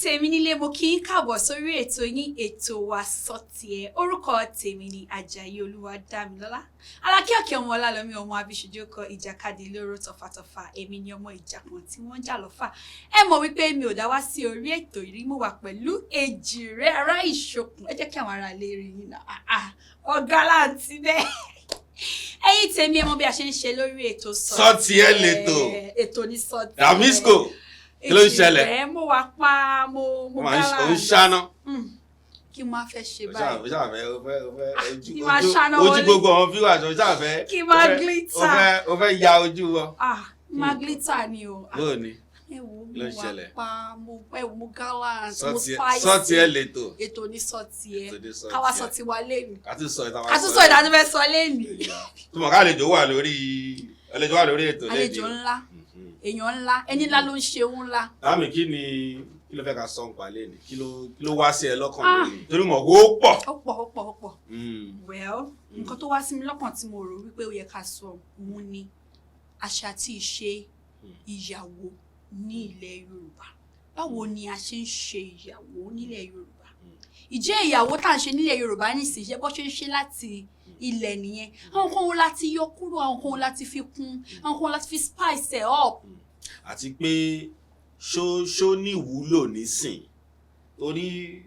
Tèmi nílé, mo kí n káàbọ̀ sórí ètò yín, ètò wa, Sọ́tiẹ̀. Orúkọ tèmi ni Àjàyí Olúwadámilọ́lá Alákíọ̀kẹ́ ọmọ Ọlálọ́mí, ọmọ Abíṣojú kọ ìjàkadì lóró tọ̀fàtọ̀fà. Èmi ni ọmọ ìjàpọ̀n tí wọ́n ń jà lọ́fà. Ẹ mọ̀ wípé mi ò dá wá sí orí ètò yìí, mo wà pẹ̀lú èjìrẹ́ ará ìṣokùn. Ẹ jẹ́ kí àwọn ará ilé rí yín náà. Ọ̀gá láǹtí bẹ́ẹ̀. Ẹ̀yin tèmi, ẹ mọ̀ bí a ṣe ń ṣe lórí ètò Sọ́tiẹ̀ lètò. Ètò ní Sọ́tiẹ̀. Damisco, kí ló ń ṣẹlẹ̀? Èjìrẹ́, mo wà pa, mo Ó máa ń gálà. ó ń ṣáná. Kí n máa fẹ́ ṣe Ó ṣáà báyìí? Ó ṣáà fẹ́, ó fẹ́, ó fẹ́ ojú Kí máa ojú ṣáná ojú wọlé. Gbogbo àwọn viewers, ó ṣáà fẹ́ Kí máa ó fẹ́- glitter. Ó fẹ́ ya ojú wọn. Ah, máa glitter ni o. Ah, Bóò ni? Ẹ wo, Kí ló mo ń wà ṣẹlẹ̀? pa, mo ẹ wo, mo gallant, mo Sọ́tiẹ̀ spicy. Sọ́tiẹ̀ lètò. Ètò ní Sọ́tiẹ̀. Ètò ní Sọ́tiẹ̀. Káwá sọ tiwa lẹ́nu. Ká tún sọ ìta. Ká tún sọ ìdájọ́ fẹ́ sọ lẹ́nu. Tó mọ̀ ká àlejò wà lórí ètò lẹ́nu. Àlejò ńlá, èèyàn ńlá, ẹni ńlá ló ń ṣe ohun ńlá. Dámì, kí ló fẹ́ ká sọ nípa lẹ́nu? Kí ló wá sí ẹ lọ́kàn Ah. lónìí? Torí mọ̀ kó pọ̀. Ó pọ̀, ó pọ̀, ó pọ̀. Well, nǹkan tó wá sí mi lọ́kàn tí mo rò wípé ó yẹ ká sọ òun ni àṣà àti ìṣe ìyàwó ní ilẹ̀ Yorùbá. Báwo ni a ṣe ń ṣe ìyàwó nílẹ̀ Yorùbá? Ìjẹ́ ìyàwó tá à ń ṣe nílẹ̀ Yorùbá nísìnyí, ṣe bó ṣe ń ṣe láti ilẹ̀ nìyẹn? Àwọn kan wo láti yọ kúrò, àwọn kan wo láti fi kún, àwọn kan wo láti fi spice ẹ̀ up? Àti pé ṣó ní ìwúlò nísìn, torí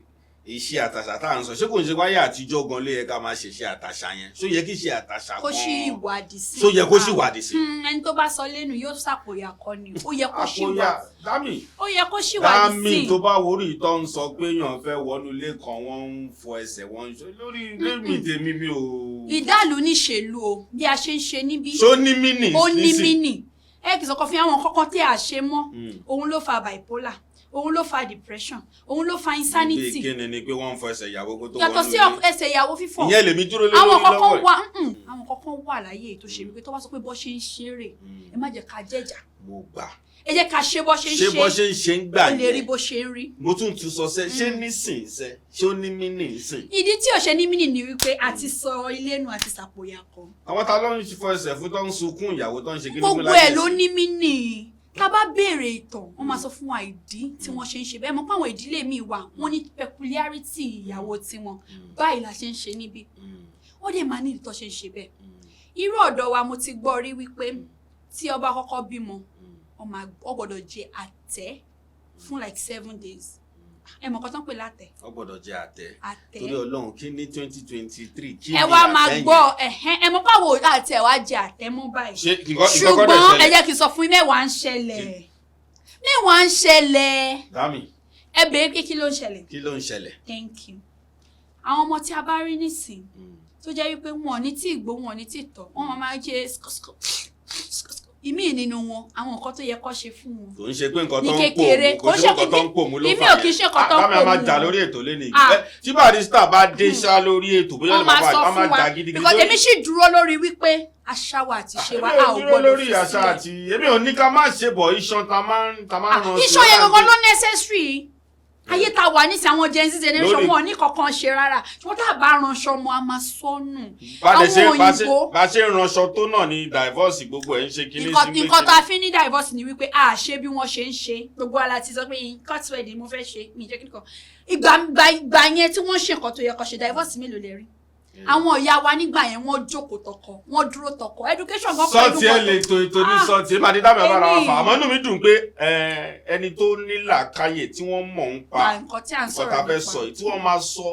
ìṣe àtàṣà tá à ń sọ, ṣé kò ń ṣe wáyé àtijọ́ gan ló yẹ ká máa ṣe ṣe àtàṣà yẹn? Ṣó yẹ kí ṣe àtàṣà Kó gan ṣì ìwádìí sí. Ṣó yẹ kó ṣì wádìí sí? Ẹni tó bá sọ lẹ́nu yóò ṣàpòyà kọ́ ni. Ó yẹ kó ṣì Àpòyà wà dámì. Ó yẹ kó ṣì wádìí Dámì, sí. tó bá worí ìtọ́ ń sọ pé èèyàn fẹ́ wọnú ilé kan, wọ́n ń fọ ẹsẹ̀, wọ́n ń ṣe lórí lẹ́mìí tèmi, mi ò. Ìdálù níṣèlú o, bí a ṣe ń ṣe níbí. Ṣó ní meaning? Ó ní Nísìn? Meaning. Ẹ kì í sọkọ fún àwọn kọ́kọ́ tí a ṣe mọ́. Òun ló fa bipolar, òun ló fa depression, òun ló fa insanity. Bí kíni? Ni pé wọ́n ń fọ ẹsẹ̀ ìyàwó kó tó Yàtọ̀ wọnú sí ilé? ẹsẹ̀ ìyàwó fífọ̀. Ìyẹn lèmi dúró lé Àwọn lórí kọ̀ọ̀kan lọ́wọ́ ẹ̀. wà, àwọn kọ̀ọ̀kan wà láyé tó ṣe wípé tó bá sọ pé bọ́ ṣe ń ṣe rè, ẹ má jẹ́ ká jẹ́jà. Mo gbà. Ẹ jẹ́ ká ṣe bọ́ ṣe ń ṣé ṣe. Bọ́ ṣe ń ṣe ń gbà Ó lè rí yẹn. bó ṣe ń rí. Mo tún tún sọ sẹ, ṣé nísìn sẹ, ṣé ó ní meaning sìn? Ìdí tí ò ṣe ní meaning ni wípé a ti sọ ilé nù àti sàpòyà kan. Àwọn ta ló ń fọ ẹsẹ̀ fún, tó ń sunkún ìyàwó, tó ń ṣe kí ní fún Gbogbo láyé ẹ̀ ló ìsìn? ní meaning. Tá a bá béèrè ìtàn, wọ́n máa sọ fún wa ìdí tí wọ́n ṣe ń ṣe bẹ́ẹ̀. Mọ̀ pé àwọn ìdílé míì wà, wọ́n ní peculiarity ìyàwó tiwọn. Báyìí la ṣe ń ṣe níbí. Ó dẹ̀ máa ní ìdí tó ṣe ń ṣe bẹ́ẹ̀. Irú ọ̀dọ̀ wa, mo ti gbọ́ rí wípé tí ọba kọ́kọ́ bímọ, ó gbọ́dọ̀ jẹ àtẹ́ fún like 7 days. Ẹ mọ̀ nǹkan tó ń pè látẹ̀? Ó gbọ́dọ̀ jẹ àtẹ? Àtẹ́. Torí Ọlọ́run, kí ní 2023, kí Ẹ ni wá máa àtẹ yẹn? gbọ́ ẹ̀hẹ́n. Ẹ mọ̀ báwo àti ẹ̀ wá jẹ àtẹ́ mọ́ báyìí? Ṣé nǹkan kọ́ dẹ̀ Ṣùgbọ́n ẹ ṣẹlẹ̀? jẹ́ kí n sọ fún yín, mẹ́wàá ń ṣẹlẹ̀, mẹ́wàá ń ṣẹlẹ̀. Dámì. Ẹ bèé pé kí ló ń ṣẹlẹ̀? Kí ló ń ṣẹlẹ̀? Thank you. Àwọn ọmọ tí a bá rí nísìn tó jẹ́ wípé wọn ò ní tí ì gbó, wọn ò ní tí ì tọ̀, wọ́n máa máa ṣe sk- sk- sk- sk- ìmíì nínú wọn, àwọn nǹkan tó yẹ kó ṣe fún wọn Kò ń ṣe pé nǹkan ní tó ń pò kékeré. mú, kò ń ṣe nǹkan tó ń pò mú ló Ìmí fà ò kì í ṣe nǹkan tó ń yẹn. Dámì, a pò máa mú. jà lórí ètò lẹ́nu. Ah. Tí Barrister bá dé ṣá lórí ètò, bóyá Wọ́n lè máa máa sọ bá fún máa wa jà gidigidi. because èmi sì dúró lórí wípé àṣà wa àti ìṣe wa, a ò Èmi ò dúró gbọ́dọ̀ lórí fi àṣà sílẹ̀. àti èmi ò ní ká má ṣe bọ̀, iṣan ta máa ń ràn sí. Iṣan yẹn gangan ló necessary. Ayé ta wà nísìnyí, àwọn Gen Z generation, wọn ò ní kankan ṣe rárá. Ṣùgbọ́n tá a bá ranṣọ mọ́, a máa sọnù. Bá a ṣe Àwọn bá ṣe òyìnbó bá ṣe ń ranṣọ tó náà ni divorce gbogbo ẹ̀ ń ṣe kíní Nǹkan sí pé nǹkan tá a fi ní divorce ni wípé a ṣe bí wọ́n ṣe ń ṣe. Gbogbo ala ti sọ pé court wedding mo fẹ́ ṣe, mi jẹ́ kí nìkan ìgbà yẹn tí wọ́n ṣe nǹkan tó yẹ kó ṣe. Divorce mélòó lè rí? Àwọn ìyá wa nígbà yẹn, wọ́n jókòó tọkọ, wọ́n dúró tọkọ. Education gan pẹ̀lú Sọ́ọ̀tì ẹ̀ lè to ètò ní Ah, sọ́ọ̀tì ẹ̀ máa di dábìá bára wa èmi- fà. Àmọ́ inú mi dùn pé ẹni tó ní làákàyè tí wọ́n mọ̀ ń pa Ah, nǹkan tí à ń nǹkan sọ̀rọ̀ tá a fẹ́ nípa. sọ yìí, tí wọ́n máa sọ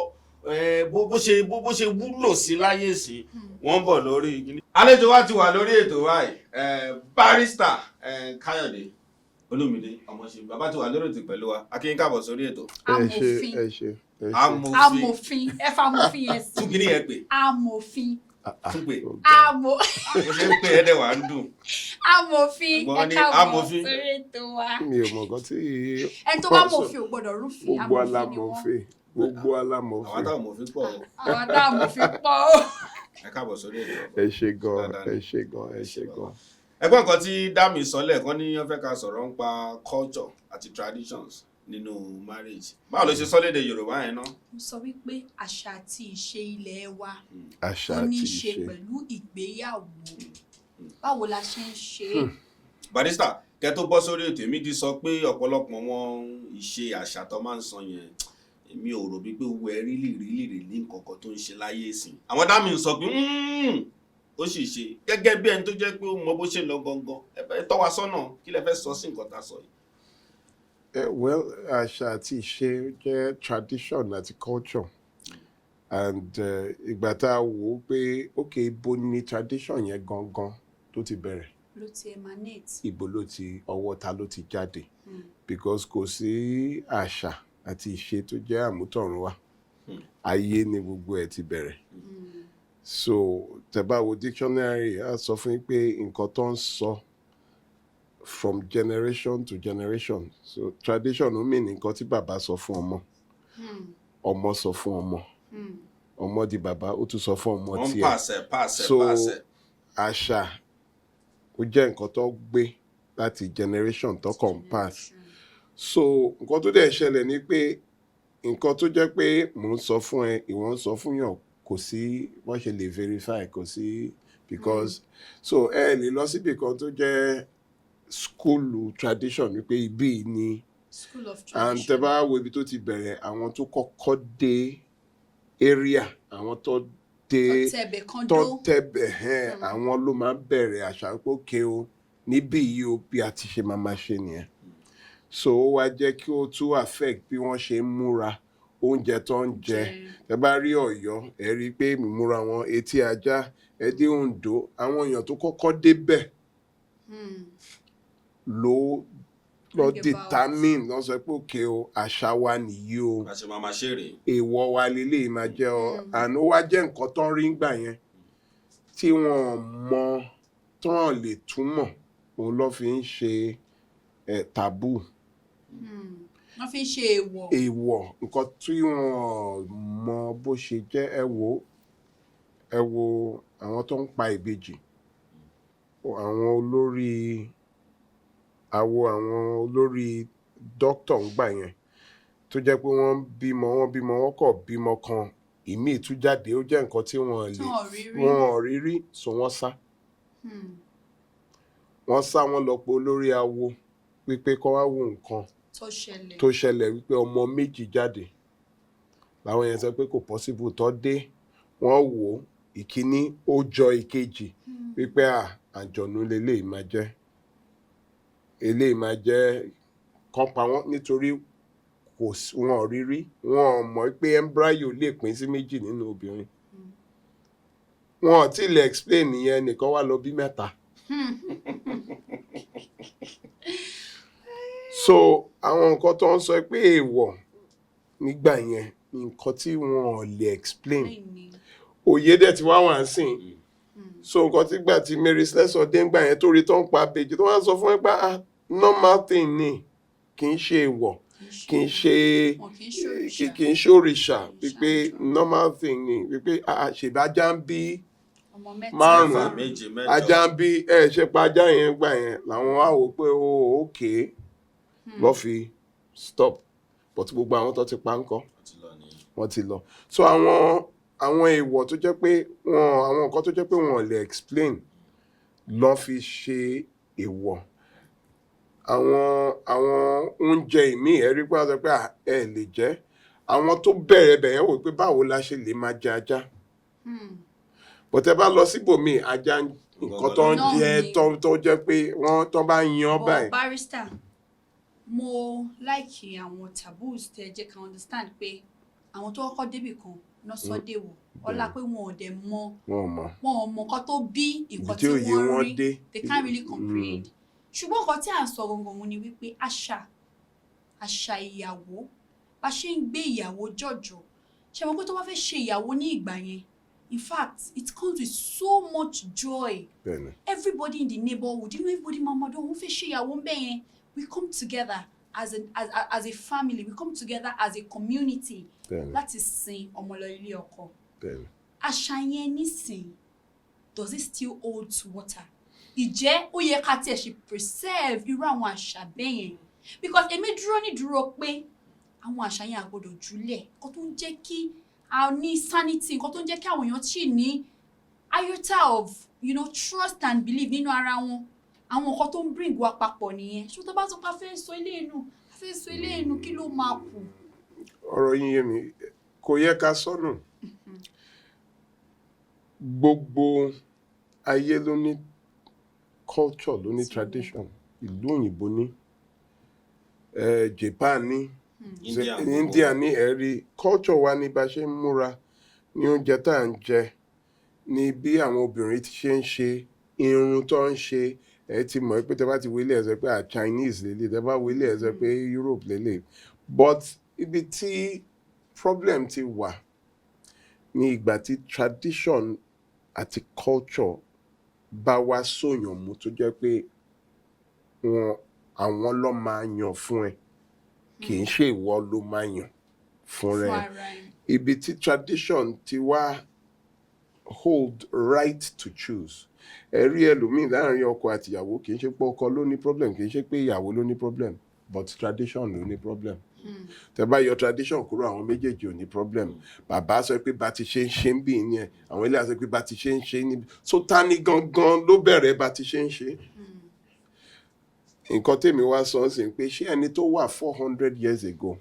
bó ṣe wúlò sí láyé sí, wọ́n ń bọ̀ lórí kíní. Àlejò wa ti wà lórí ètò báyìí. Barrister Káyọ̀dé Olúmídé Ọmọṣẹ́ bàbá ti wà lórí ètò pẹ̀lú wa. A kí yín káàbọ̀ sórí ètò. Ẹ ṣe. Amòfin. Ẹ ṣe, ẹ ṣe. Amòfin. Amòfin, ẹ fa amòfin yẹn sí. Tún kíní yẹn pè. Amòfin. Tún pè. Amò Bó ṣe ń pè é dẹ̀ wá ń dùn. Amòfin, ẹ Ẹ̀gbọ́n ní káàbọ̀ amòfin. sórí ètò wa. Mi ò mọ̀ nǹkan tí Ẹni tó bá mòfin ò gbọ́dọ̀ rúfin. Gbogbo Amòfin ni wọ́n. alámọ̀fin, gbogbo Àwọn alámọ̀fin. táwọn mòfin pọ̀ o. Àwọn tá amòfin pọ̀ o. Ẹ káàbọ̀ sórí ètò. Ẹ ṣe gan. Dáadáa ni. Ẹ ṣe gan, ẹ ṣe gan. Ẹgbọ́n nǹkan tí Dami sọ lẹ́ẹ̀kan ní, wọ́n fẹ́ ká sọ̀rọ̀ ń pa culture àti traditions nínú marriage. Báwo ló ṣe sọ lédè Yorùbá yẹn náà? Mo sọ wípé àṣà àti ìṣe ilẹ̀ wa Àṣà tó ní àti í ṣe ìṣe pẹ̀lú ìgbéyàwó, báwo la ṣe ń ṣe é? Barrister, Kẹ́ tó bọ́ sórí ètò, èmi ti sọ pé ọ̀pọ̀lọpọ̀ wọn ìṣe àṣà tó máa ń sọ yẹn, èmi ò rò bí pé owó ẹ really really really nǹkan kan tó ń ṣe láyé ìsìn. Àwọn dámì ń sọ pé ó sì ṣe gẹ́gẹ́ bí ẹni tó jẹ́ pé ó mọ bó ṣe lọ gangan. Ẹ fẹ́ tọ́ wa sọ́nà, kí lẹ fẹ́ sọ sí nǹkan tá a sọ yìí? Well, àṣà àti ìṣe jẹ́ tradition àti culture, and ìgbà tá a wò ó pé, ok, ibo ni tradition yẹn gangan tó ti bẹ̀rẹ̀? Ló ti emanate. Ibo ló ti, ọwọ́ ta ló ti jáde? Because kò sí àṣà àti ìṣe tó jẹ́ àmútọ̀runwá. Ayé ni gbogbo ẹ̀ ti bẹ̀rẹ̀. So tẹ́ bá wo dictionary, á sọ fún yín pé nǹkan tó ń sọ from generation to generation. So tradition ó mean nǹkan tí bàbá sọ fún ọmọ, ọmọ sọ fún ọmọ, ọmọ di bàbá, ó tún sọ fún ọmọ Wọ́n ń tiẹ̀. pàṣẹ pàṣẹ So pàṣẹ. àṣà ó jẹ́ nǹkan tó gbé láti generation tó kàn pass. So nǹkan tó dẹ̀ ṣẹlẹ̀ ni pé nǹkan tó jẹ́ pé mò ń sọ fún ẹ, ìwọ ń sọ fún yàn, kò sí wọ́n ṣe lè verify, kò sí, because so ẹ lè lọ síbi kan tó jẹ́ school tradition wípé ibí yìí ni School of and tẹ tradition. bá wo ibi tó ti bẹ̀rẹ̀, àwọn tó kọ́kọ́ dé area, àwọn tó dé tọ̀tẹ̀bẹ̀ kan tó dó. tẹ̀bẹ̀ hẹ́n, àwọn ló máa ń bẹ̀rẹ̀ àṣà pé òkè o, níbí yìí o, bí a ti ṣe máa máa ṣe nìyẹn. So ó wá jẹ́ kí ó tún affect bí wọ́n ṣe ń múra, oúnjẹ tó ń jẹ. Tẹ bá rí Ọ̀yọ́, ẹ rí i pé ìmúra wọn, etí ajá. Ẹ dé Oǹdó, àwọn èèyàn tó kọ́kọ́ débẹ̀ ló Bring about. determine, lọ sọ pé òkè o, àṣà wa nìyí o, Bá ṣe máa máa ṣe rèé. Èèwọ̀ wa leléyìí máa jẹ́ ọ. And ó wá jẹ́ nǹkan tó ń rí ngbà yẹn tí wọ́n mọ tán lè túmọ̀, òun ló fi ń ṣe ẹ̀ taboo. Wọ́n fi ń ṣe èèwọ̀. Èèwọ̀, nǹkan tí wọ́n mọ bó ṣe jẹ́. Ẹ wo àwọn tó ń pa ìbejì, àwọn olórí àwo, àwọn olórí dókítà ń gbà yẹn, tó jẹ́ pé wọ́n bímọ, wọ́n bímọ, wọ́n kọ̀ bímọ kan, ìmíì tún jáde, ó jẹ́ nǹkan tí wọ́n lè Tí wọ́n rí rí. Wọ́n ò rí rí, so wọ́n sá. Wọ́n sá, wọ́n lọ pé olórí awo wípé kó wá wo nǹkan tó ṣẹlẹ̀. Tó ṣẹlẹ̀, wípé ọmọ méjì jáde. Làwọn yẹn sọ pé kò possible. Tó dé, wọ́n wò ó, ìkíní ó jọ ìkejì, wípé à, àjọ̀nú leléyìí máa jẹ́, eléyìí máa jẹ́, kán pa wọ́n, nítorí kò sí, wọn ò rí rí, wọn ò mọ̀ pé embryo lè pín sí méjì nínú obìnrin. Wọn ò tí ì lè explain ìyẹn, nìkan wá lọ bí mẹ́ta. So àwọn nǹkan tó ń sọ pé èèwọ̀ nígbà yẹn, nǹkan tí wọn ò lè explain. Explain ni. Òye dẹ̀ ti wá wà ń sìn. So nǹkan tí gbà tí Mary Slessor dé ńgbà yẹn, tó rí tó ń pa bèjì, tó wá ń sọ fún ẹ pé, ah, normal thing ni, kì í ṣe èèwọ̀, kì í ṣe Wọn kì í ṣòrìṣà. Kì í ṣe òrìṣà, wípé normal thing ni, wípé ah, ah, ṣèbí ajá ń bí ọmọ mẹ́ta. márùn-ún, Mẹ́fà, méje, mẹ́jọ. Ajá ń bí, ẹ ṣe pa ajá yẹn gbà yẹn, làwọn wá wò pé ó okay, lọ́ fi stop. But gbogbo àwọn tó ti pa ńkọ́? Wọ́n ti lọ nìyẹn. Wọ́n ti lọ. So àwọn èèwọ̀ tó jẹ́ pé wọn, àwọn nǹkan tó jẹ́ pé wọn ò lè explain lọ́ fi ṣe èèwọ̀. Àwọn oúnjẹ ìmíì, ẹ rí pé wọ́n sọ pé à, ẹ lè jẹ. Àwọn tó bẹ̀rẹ̀ bẹ̀ yẹn wò pé báwo la ṣe lè máa jẹ ajá? But ẹ bá lọ síbòmíì, ajá, nǹkan tó ń Náà jẹ ni. tó jẹ́ pé wọ́n tó bá yan But báyìí. barrister, mo like àwọn taboos tẹ jẹ́ ká understand pé àwọn tó kọ́kọ́ débì kan náà sọ dèwọ̀, ọlá pé wọn ò dẹ̀ mọ Wọn ò mọ̀. Wọn ò mọ nǹkan tó bí nǹkan ibi tí tí òye wọ́n wọn rí. dé. They can't really comprehend. Ṣùgbọ́n nǹkan tí à ń sọ gangan òun ni wípé àṣà ìyàwó, bá ṣe ń gbé ìyàwó jọ̀jọ̀, ṣe mọ̀ pé tó bá fẹ́ ṣe ìyàwó ní ìgbà yẹn, in fact, it comes with so much joy. Everybody in the neighborhood, everybody, mama don òun fẹ́ ṣe ìyàwó ń bẹ̀ yẹn, we come together as a family, we come together as a community láti sin ọmọ lọ ilé ọkọ. Àṣà yẹn nísìn, does it still hold to water? Ìjẹ́ ó yẹ ká tiẹ̀ ṣe preserve irú àwọn àṣà bẹ́ẹ̀ yẹn? Because èmi dúró ní dúró pé àwọn àṣà yẹn àgbọ́dọ̀ jùlẹ̀. Nǹkan tó ń jẹ́ kí a ní sanity, nǹkan tó ń jẹ́ kí àwọn èèyàn ṣì ní iota of trust and belief nínú ara wọn. Àwọn nǹkan tó ń bring wa papọ̀ nìyẹn. Ṣé tó bá tún pa fẹ́ sọ ilé inú, fẹ́ sọ ilé inú, kí ló máa kù? Ọ̀rọ̀ yín yé mi. Kò yẹ ká sọnù. Gbogbo ayé ló ní culture, ló ní tradition. Ìlú òyìnbó ní, Japan ní, India. India ní. Ẹ̀rí culture wa ní bá ṣe ń múra, ní oúnjẹ tá à ń jẹ, ní bí àwọn obìnrin ti ṣe ń ṣe irun tó ń ṣe. Ẹ ti mọ̀ pé tẹ bá ti wọlé, ẹ sọ pé à Chinese lélẹ̀, tẹ bá wọlé, ẹ sọ pé Europe lélẹ̀. But ibi tí problem ti wà ní ìgbà tí tradition àti culture bá wá sóyàn mú, tó jẹ́ pé wọn àwọn ló máa yàn fún ẹ, kì í ṣe ìwọ ló máa yàn fún rẹ. Fún ara ẹ. Ibi tí tradition ti wá hold right to choose, ẹ rí ẹlòmíì láàrin ọkọ àtìyàwó, kì í ṣe pé ọkọ ló ní problem, kì í ṣe pé ìyàwó ló ní problem, but tradition ló ní problem. Tẹ bá yọ tradition kúrò, àwọn méjèèjì ò ní problem. Bàbá sọ pé bá ti ṣe ń ṣe ń bì yẹn, àwọn ilé sọ pé bá ti ṣe ń ṣe níbi. So ta ni gangan ló bẹ̀rẹ̀ bá ti ṣe ń ṣe? Nǹkan tèmi wá sọ ń sìn pé, ṣé ẹni tó wà 400 years ago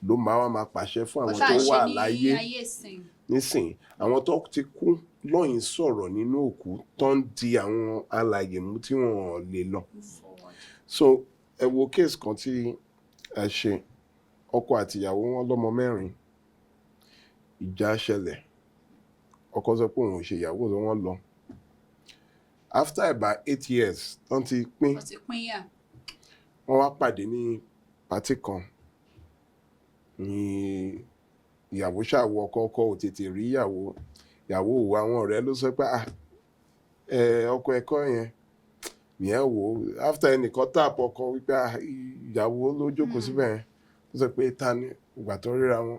ló máa wá máa pàṣẹ fún àwọn Ọ̀tá tó ṣe wà ní láyé ayé ìsìn? Nísìn, àwọn tó ti kú lọ́yìn sọ̀rọ̀ nínú òkú tó ń di àwọn alàyè mú tí wọ́n ò lè lọ. Move forward. So ẹ wo case kan tí a ṣe. Ọkọ àtìyàwó, wọn lọ́mọ mẹ́rin. Ìjà ṣẹlẹ̀, ọkọ sọ pé òun ò ṣe ìyàwó, lọ wọ́n lọ. After about 8 years tán ti pín, Wọ́n ti pín yà. wọ́n wá pàdé ní party kan ní ìyàwó ṣàwọ ọkọ. Ọkọ ò tètè rí ìyàwó. Ìyàwó òwò àwọn ọ̀rẹ́ ló sọ pé, "Ah, ẹ ọkọ ẹ̀kọ́ yẹn nìyẹn." Wò ó, after ẹnìkan tap ọkọ wípé, "Ah, ìyàwó ló jókòó síbẹ̀ yẹn." Ó sọ pé, "Ta ni?" Ìgbà tó ríra wọn,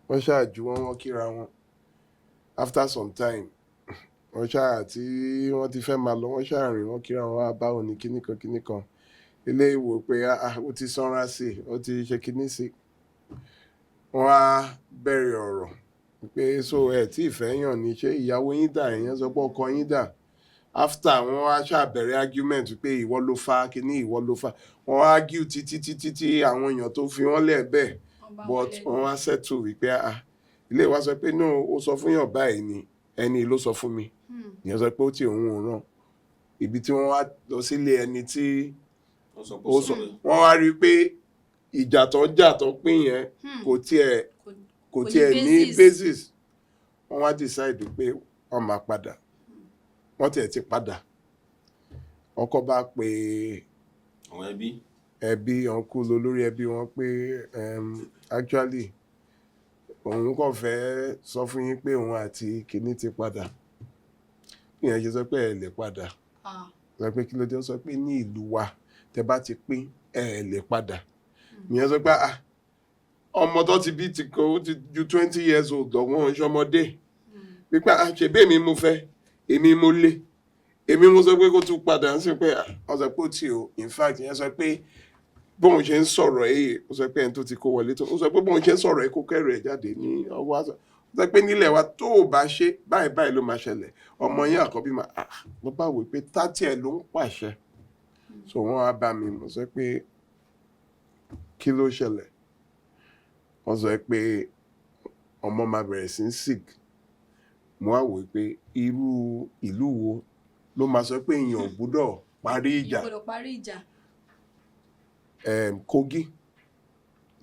wọ́n ṣáàjú wọn, wọ́n kíra wọn. After some time, wọ́n ṣáà tí wọ́n ti fẹ́ máa lọ, wọ́n ṣáà rìn, wọ́n kíra wọn, wá báwo ni kíní kan kíní kan. Eléyìí wò pé, ah, ó ti sanra sí i, ó ti ṣe kíní sí i. Wọ́n á bẹ̀rẹ̀ ọ̀rọ̀ pé, so ẹ tí ìfẹ́ yàn ní, ṣé ìyàwó yín dà? Ìyẹn sọ pé ọkọ yín dà. After, wọ́n wá ṣàbẹ̀rẹ̀ argument pé ìwọ ló fa kíní, ìwọ ló fa. Wọ́n argue títí títí tí àwọn èèyàn tó fi wọ́n lẹ̀ bẹ́ẹ̀, but wọ́n wá settle wípé, ah, ilé wa sọ pé no, ó sọ fún yàn báyìí ni, ẹni ló sọ fún mi. Ìyẹn sọ pé ó ti òun ò ràn ibi tí wọ́n wá lọ sílé ẹni tí ó sọ. Wọ́n wá rí i pé ìjà tó ń jà tó pín yẹn kò tiẹ̀ ní basis. Wọ́n wá decide pé wọ́n máa padà. Wọ́n tiẹ̀ ti padà. Ọkọ bá pe àwọn ẹbí, ẹbí, uncle olórí ẹbí wọn, pé actually, òun kàn fẹ́ sọ fún yín pé òun àti kìnní ti padà. Ìyẹn ṣe sọ pé ẹ lè padà. Sọ pé kí ló dé? Ó sọ pé ní ìlú wa, tẹ bá ti pín, ẹ lè padà. Ìyẹn sọ pé, ah, ọmọ tó ti bí ti kó ó ti ju 20 years old lọ, wọn ń ṣọmọdé, pípa ṣe bí èmi mo fẹ́, èmi mo lé, èmi mo sọ pé kó tún padà ń sìn pé ọ sọ pé ó tì o. In fact, ìyẹn sọ pé bóun ṣe ń sọ̀rọ̀ yìí, ó sọ pé ẹni tó ti kó wọlé tó, ó sọ pé bóun ṣe ń sọ̀rọ̀ yìí, kó kẹ́rù ẹ̀ jáde ní ọwọ́ àṣọ. Ó sọ pé nílẹ̀ wa, tó o bá ṣe báyìí báyìí ló máa ṣẹlẹ̀, ọmọ yín àkọ́bí máa, ah, mo bá wò pé tátí ẹ̀ ló ń pàṣẹ. So wọ́n wá bá mi, mo sọ pé kí ló ṣẹlẹ̀? Wọ́n sọ pé ọmọ máa bẹ̀rẹ̀ sí í sick. Mo wá wò pé irú ìlú wo ló máa sọ pé èèyàn ò gbúdọ̀ parí ìjà? Gbọ́dọ̀ parí ìjà. Kogi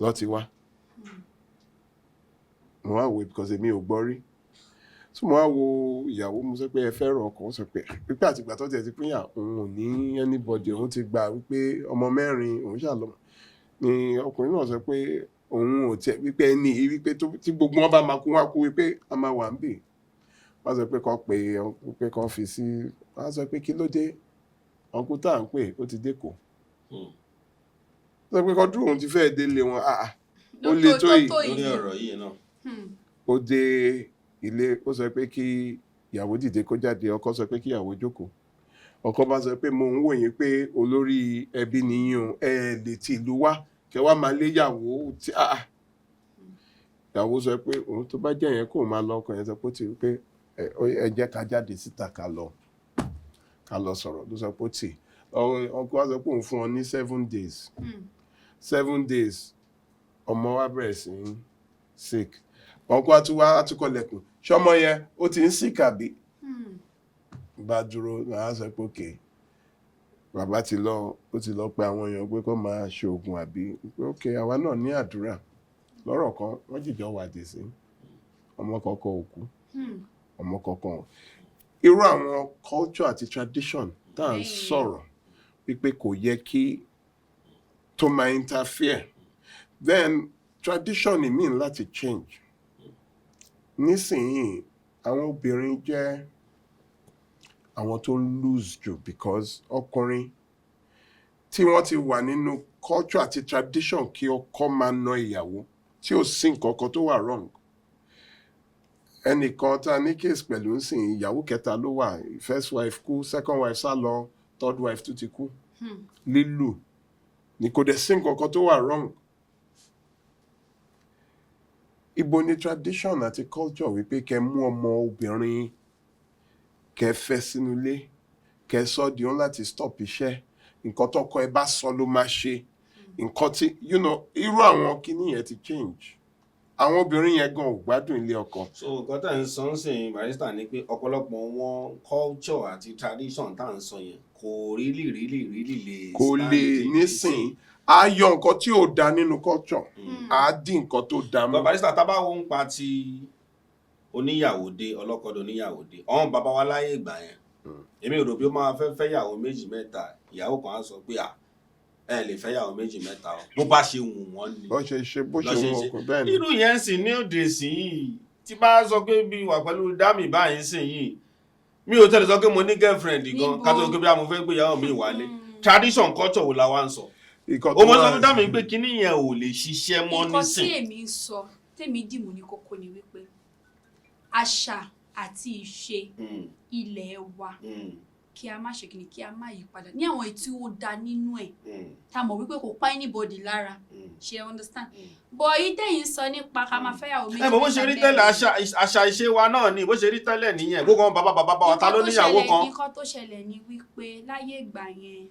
ló ti wá. Mo wá wò because èmi ò gbọ́ rí. So mo wá wo ìyàwó, mo sọ pé ẹ fẹ́ràn ọkọ? Ó sọ pé pípẹ́ àtìgbà tó tiẹ̀ ti pínyà, òun ò ní anybody, òun ti gbà wípé ọmọ mẹ́rin òun ṣàlọ́mọ ni. Ọkùnrin náà sọ pé òun ò tiẹ̀ wípé ẹni yìí, wípé tí gbogbo wọn bá máa kú, wá kú, wípé a máa wà ń bì. Wọ́n sọ pé kàn pé pé kàn fi sí. Wọ́n sọ pé kí ló dé, ọkùnrin tá à ń pè ó ti dé kò sọ pé kàn dúró, òun ti fẹ́ẹ̀ délé wọn. Ah ah, ó le tó yìí? Lórí ọ̀rọ̀ yìí náà. Ó dé ilé, ó sọ pé kí ìyàwó dìde kó jáde. Ọkọ sọ pé kí ìyàwó jókòó. Ọkọ bá sọ pé, mo ń wò yín pé olórí ẹbí nìyí o, ẹ lè ti ìlú wá kẹ wá máa lé ìyàwó tí. Ah ah, ìyàwó sọ pé òun tó bá jẹ́ yẹn kó máa lọ. Ọkọ yẹn sọ pé ó ti rí pé ẹ jẹ́ ká jáde síta, ká lọ sọ̀rọ̀. Ló sọ pé ó tì. Ọkọ wa sọ pé òun fún ọ ní 7 days. 7 days, ọmọ wa bẹ̀rẹ̀ sí í sick. Ọkọ wa tún wá àtúkọ̀lẹ̀kùn, ṣọmọ yẹn ó ti ń sick àbí? Bá dúró náà, sọ pé okay, bàbá ti lọ, ó ti lọ pe àwọn èèyàn pé kó máa ṣe oògùn àbí pé okay, àwa náà ní àdúrà. Lọ́rọ̀ kan, wọ́n jìjọ wà dé sí ọmọ kankan ò kú, ọmọ kankan ò. Irú àwọn culture àti tradition tá à ń sọ̀rọ̀ wípé kò yẹ kí tó máa interfere, then tradition mean láti change. Nísìnyìí, àwọn obìnrin jẹ́ àwọn tó lose jù because ọkùnrin tí wọ́n ti wà nínú culture àti tradition kí ọkọ máa na ìyàwó tí ò sí nǹkan kan tó wà wrong. Ẹnìkan tá a ní case pẹ̀lú ńsìn, ìyàwó kẹta ló wà. First wife kú, second wife sá lọ, third wife tún ti kú. Lílù ní, kò dẹ̀ sí nǹkan kan tó wà wrong. Ibo ni tradition àti culture wípé kẹ́ mú ọmọ obìnrin, kẹ́ fẹ́ sínú ilé, kẹ́ sọ di òun láti stop iṣẹ́, nǹkan tọkọ ẹ bá sọ ló máa ṣe, nǹkan tí irú àwọn kinní yẹn ti change. Àwọn obìnrin yẹn gan ò gbádùn ilé ọkọ. So nǹkan tá à ń sọ ń sìn, barrister, ni pé ọ̀pọ̀lọpọ̀ wọn culture àti tradition tá à ń sọ yẹn kò really really really lè Kò lè stand. Nísìn, á yọ nǹkan tí ò da nínú culture, á dín nǹkan tó da mú. Bàbá barrister, tá a bá wo ń pa ti oníyàwó dé, ọlọ́kọ̀dọ̀ oníyàwó dé, ọ̀hún bàbá wa láyé ìgbà yẹn, èmi ò rò bí ó máa fẹ́ fẹ́ yàwó méjì mẹ́ta. Ìyàwó kan á sọ pé à ẹ lè fẹ́ yàwó méjì mẹ́ta o, bó bá ṣe wù wọ́n ni. Bó ṣe ṣe, bó ṣe Lọ́ ṣe wọn ṣe. kò bẹ́ẹ̀ ni. Irú yẹn sì ní òde sí yìí, tí bá sọ pé bí wà pẹ̀lú dámì báyìí sìn yìí, mi ò tẹ́lẹ̀ sọ pé mo ní girlfriend gan. Níbo? Ká tó sọ pé bí a mo fẹ́ gbé ìyàwó mi wálé, tradition culture wo la wá ń sọ? Ìkan O tó mọ sọ wà- fún dámì pé kíní yẹn ò lè ṣiṣẹ́ mọ́ Nǹkan tí nísìn. èmi ń sọ, tèmi dìmú ní kókó ni wípé àṣà àti ìṣe ilẹ̀ wa, kí a má ṣe kíni, kí a má yí padà ní àwọn èyí tí ó da nínú ẹ̀, tá a mọ̀ wípé kò pa anybody lára. Ṣe understand? Bọ̀ èyí tẹ̀yìn sọ nípa ká máa fẹ́yàwó méjì, Ẹ mọ̀ bó ṣe rí mẹ́ta, tẹ́lẹ̀, mẹ́rin. àṣà ìṣe wa náà ni bó ṣe rí tẹ́lẹ̀ nìyẹn. Gbogbo àwọn bàbá bàbá wa, ta ló Nǹkan tó níyàwó ṣẹlẹ̀- kan? Nǹkan tó ṣẹlẹ̀ ni wípé láyé ìgbà yẹn,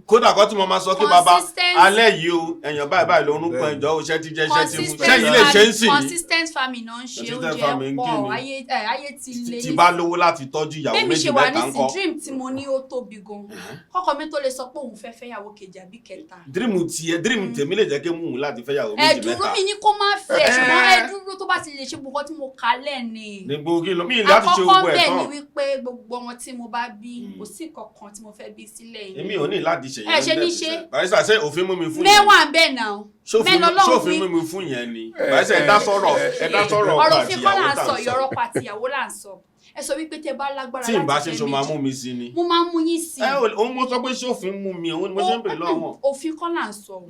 Kódà kó tí mo máa sọ kí bàbá alẹ́ yìí o, ẹ̀yàn báyìí báyìí ló ń pọn ìjọ o, ṣẹ́ ti jẹ́, iṣẹ́ ti mú, ṣẹ́yìn lè ṣe ń sìn yìí. Consistent farming náà ń ṣe. Consistent Oúnjẹ farming pọ̀. kí ni? Ayé ti le. Tí bá lówó láti tọ́jú ìyàwó Bẹ́ẹ̀ mi méjì ṣe wà mẹ́ta nísìn, ńkọ́? dream tí mo ní ó tóbi gan. Kọ́kọ́ mi tó lè sọ pé òun fẹ́ fẹ́yàwó kejì àbí kẹta. Dream tiẹ̀, dream tèmi lè jẹ́ kí mú un láti fẹ́yàwó méjì Ẹ̀dúró mẹ́ta. mi ní kó má fẹ́, ṣùgbọ́n ẹ̀dúró tó bá ti lè ṣe gbogbo nǹkan tí mo kà lẹ́ni. Ní gbogbo kí ló mi láti ṣe Àkọ́kọ́ gbogbo ẹ̀ bẹ́ẹ̀ ni tán. wípé gbogbo ọmọ tí mo bá bí, kò sí kankan tí mo fẹ́ bí sílẹ̀ yìí. Èmi ò ní láti ṣe Ẹ ṣe ní ṣe. Barrister, ṣé òfin mú mi fún yẹn? Mẹ́wàá bẹ́ẹ̀ náà. Ṣófin Mẹ́lọ lọ́hùn ṣófin wí. mú mi fún yẹn ni? Barrister, ẹ dá sọ̀rọ̀, ẹ dá sọ̀rọ̀ Ọ̀rọ̀ ọkọ òfin kọ́ àti là ìyàwó ń tá sọ, à ń sọ. ìyọ̀rọ̀ pa àtìyàwó là ń sọ. Ẹ sọ wípé tẹ bá lágbára Tí n bá láti ṣe fẹ́ ṣo máa méjì. mú mi sí ni. Mo máa ń mú yín sí. Ẹ òun mo sọ pé ṣófin mú mi, òun ni mo ṣe ń bèrè lọ́wọ́ wọn. Òfin kọ́ là ń sọ o,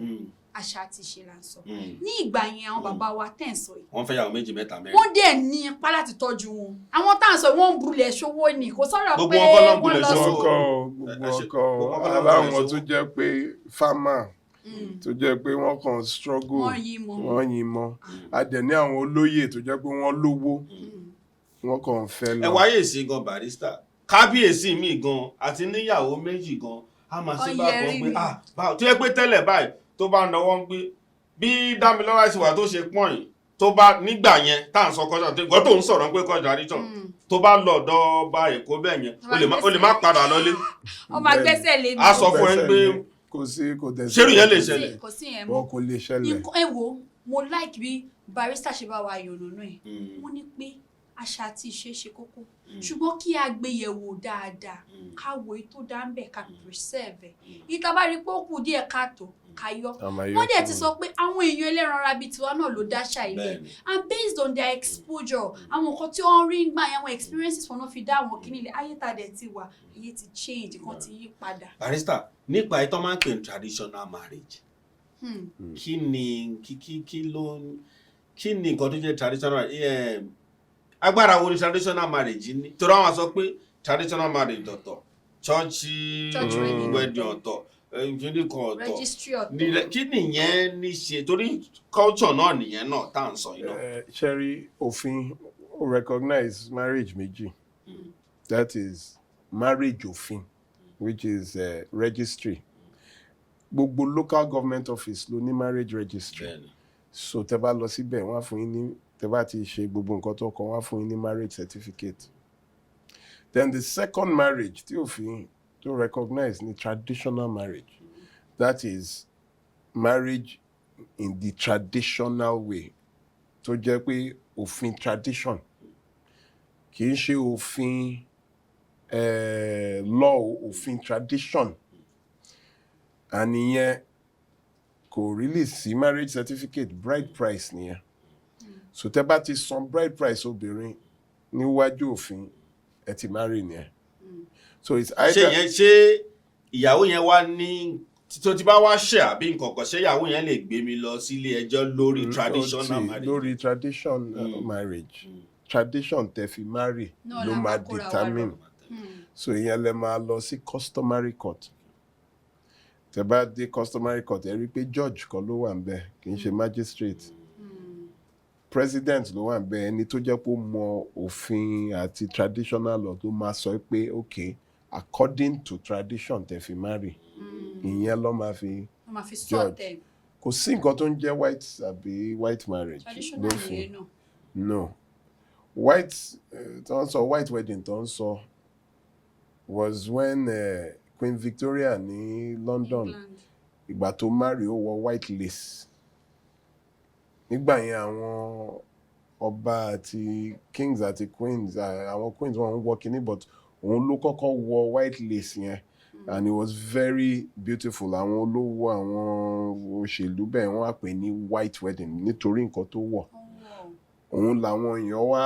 àṣà àti ìṣe là ń sọ. Ní ìgbà yẹn, àwọn bàbá wa tẹ̀ ń sọ yìí, Wọ́n fẹ́ yàwó méjì mẹ́ta mẹ́rin. Wọ́n dẹ̀ ní ipá láti tọ́jú wọn. Àwọn tá à ń sọ yìí, wọ́n ń bulẹ̀ ṣòwò ni, kò sọ̀rọ̀ Gbogbo pé wọn kọ́ ló ń wọ́n bulẹ̀ lọ ṣòwò. sí. Ọkọ gbogbo Ẹ ṣe- ọkọ gbogbo ọkọ ló ń aláwọn bulẹ̀ tó ṣòwò. jẹ́ pé farmer, tó jẹ́ pé wọ́n kàn struggle, Wọ́n yí mọ́. Wọ́n yín mọ́. A dẹ̀ ní àwọn olóyè tó jẹ́ pé wọ́n lówó, wọ́n kàn fẹ́ lọ. Ẹ wáyé sí gan, barrister, kábíyèsí mi gan àti níyàwó méjì gan, a máa ṣe Ó bá yẹrí kan pé ni. Ah, báwo tó yẹ pé tẹ́lẹ̀ báyìí tó bá ń náwó ń gbé bí Dámilọ́lá ṣe wà tó ṣe pọ́n yìí, tó bá nígbà yẹn tá à ń sọ kọjá tó gbọ́ tó ń sọ̀rọ̀ pé kọjá ríjọ, tó bá lọ ọ̀dọ̀ ọba Èkó bẹ́ẹ̀ yẹn, ó lè má padà lọlé. Ọmọ agbẹ́sẹ̀ lé mi. A sọ fún ẹ pé Kò sí, kò dẹ̀ sí. Ṣérù yẹn lè ṣẹlẹ̀? Kò sí yẹn mọ́. Wọn kò lè ṣẹlẹ̀. Nǹkan ẹ wo, mo like bí barrister ṣe bá wa yànnàná ẹ̀. Wọ́n ní pé àṣà àti ìṣe ṣe kókó, ṣùgbọ́n kí a gbé yẹ̀wò dáadáa, ká wo èyí tó dá ń bẹ̀, ká preserve ẹ̀. Ìta bá rí i pé ó kù díẹ̀ káàtó, ká yọ. Wọ́n dẹ̀ ti sọ pé àwọn èèyàn ẹlẹ́ran ara bíi tiwa náà ló dáṣà ilẹ̀, and based on their exposure, àwọn nǹkan tí wọ́n rí ń gbà yẹn, àwọn experiences wọn náà fi dá àwọn kíní ilẹ̀. Ayé tá a dẹ̀ ti wà, ayé ti change, nǹkan ti yí padà. Barrister, nípa ìtọ́ máa ń pè ní traditional marriage, kí ni kí kí kí ló kí ni nǹkan tó jẹ́ traditional? Agbára wo ni traditional marriage ní? Torí àwọn sọ pé traditional marriage ọ̀tọ̀, church Church wedding. wedding ọ̀tọ̀, kíní kan ọ̀tọ̀. Registry ọ̀tọ̀. Kí nìyẹn ní ṣe? Torí culture náà nìyẹn náà tá à ń sọ yìí náà. Ṣẹ́rí, òfin ó recognize marriage méjì, that is marriage òfin. which is registry. Gbogbo local government office ló ní marriage registry. So tẹ́ bá lọ síbẹ̀, wọ́n á fún yín ní, tẹ́ bá ti ṣe gbogbo nǹkan tó kọ, wọ́n á fún yín ní marriage certificate. Then the second marriage tí òfin tó recognize ni traditional marriage. That is marriage in the traditional way, tó jẹ́ pé òfin tradition, kì í ṣe òfin law, òfin tradition. And ìyẹn kò really sí marriage certificate, bride price nìyẹn. So tẹ́ bá ti san bride price obìnrin, níwájú òfin, ẹ ti marry nìyẹn. So it's Ṣé either yẹn, ṣé ìyàwó yẹn wá ní tó ti bá wá ṣe àbí nǹkan kan, ṣé ìyàwó yẹn lè gbé mi lọ sílé ẹjọ́ lórí traditional marriage? Lórí tradition marriage, tradition tẹ́ fi marry Náà ló la máa máa kóra wa lọ. determine. So ìyẹn lẹ máa lọ sí customary court. Tẹ́ bá dé customary court, ẹ rí i pé judge kan ló wà níbẹ̀, kì í ṣe magistrate, president ló wà níbẹ̀, ẹni tó jẹ́ pé ó mọ òfin àti traditional law, tó máa sọ pé okay, according to tradition tẹ́ fi marry, ìyẹn ló máa fi Wọ́n máa fi judge. sort ẹ̀. Kò sí nǹkan tó ń jẹ́ white àbí white marriage Traditional lófin. nìyẹn náà. No, white tó ń sọ, white wedding tó ń sọ was when Queen Victoria ní London, England. Ìgbà tó marry, ó wọ white lace. Nígbà yẹn, àwọn ọba àti kings àti queens, àwọn queens, wọn ń wọ kinní, but òun ló kọ́kọ́ wọ white lace yẹn and it was very beautiful. Àwọn olówó, àwọn òṣèlú bẹ́ẹ̀, wọ́n á pè ní white wedding nítorí nǹkan tó wọ̀. Ó wọ̀. Òun làwọn èèyàn wá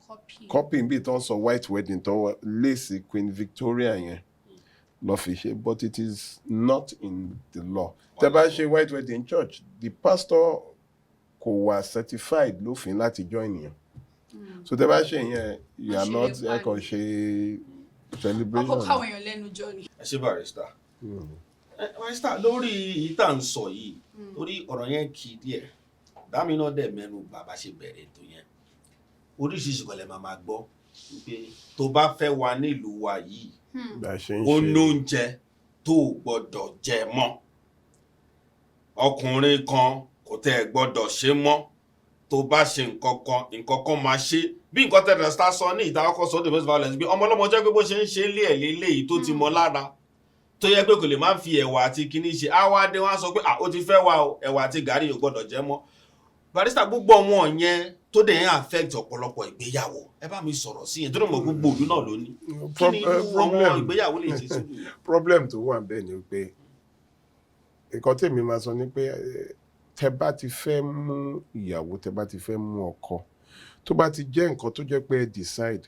copy. Copy bí tó ń sọ white wedding tó wọ lace Queen Victoria yẹn lọ fi ṣe, but it is not in the law. Tẹ́ bá ṣe white wedding church, the pastor kò wà certified lófin láti join yẹn. So tẹ́ bá ṣe yẹn, you are Wọ́n ṣe not lè ẹ kàn pa ṣe Wọ́n celebration. kó káwọn èèyàn lẹ́nu jọ ni. Ẹ ṣe, barrister. Ẹ, barrister, lórí èyí tá à ń sọ yìí, torí ọ̀rọ̀ yẹn kì í díẹ̀ dámì náà dẹ̀ mẹ́nu bàbá ṣe bẹ̀rẹ̀ ètò yẹn, oríṣiríṣi kan lè máa gbọ́ wípé tó bá fẹ́ wà nílùú wa yìí, Bá a ṣe ń ó ṣe. Nóúnjẹ tó o gbọ́dọ̀ jẹ mọ́, ọkùnrin kan kò tẹ́ ẹ gbọ́dọ̀ ṣe mọ́, tó bá ṣe nǹkan kan, nǹkan kan máa ṣe. Bí nǹkan tẹ̀lé sá sọ ní ìta kọ́kọ́ sọ, domestic violence, bí ọmọ ọlọ́mọ jẹ́ pé bó ṣe ń ṣe lé ẹ̀ léléyìí tó ti mọ lára, tó yẹ pé kò lè má fi ẹ̀wà àti kinní ṣe, á wá dé, wọ́n á sọ pé, "À, ó ti fẹ́ wá o, ẹ̀wà àti gàrí ò gbọ́dọ̀ jẹ mọ́." Barrister, gbogbo ọmọ yẹn tó dẹ̀ ń affect ọ̀pọ̀lọpọ̀ ìgbéyàwó, ẹ bá mi sọ̀rọ̀ sí yẹn, tó dẹ̀ mọ̀ gbogbo òdu náà ló ní kí ni irú àwọn Problem. ìgbéyàwó lè ṣe sùúrù yẹn? Problem tó wà bẹ́ẹ̀ ni pé nǹkan tèmi máa sọ ni pé tẹ́ bá ti fẹ́ mú ìyàwó, tẹ́ bá ti fẹ́ mú ọkọ, tó bá ti jẹ́ nǹkan tó jẹ́ pé ẹ decide,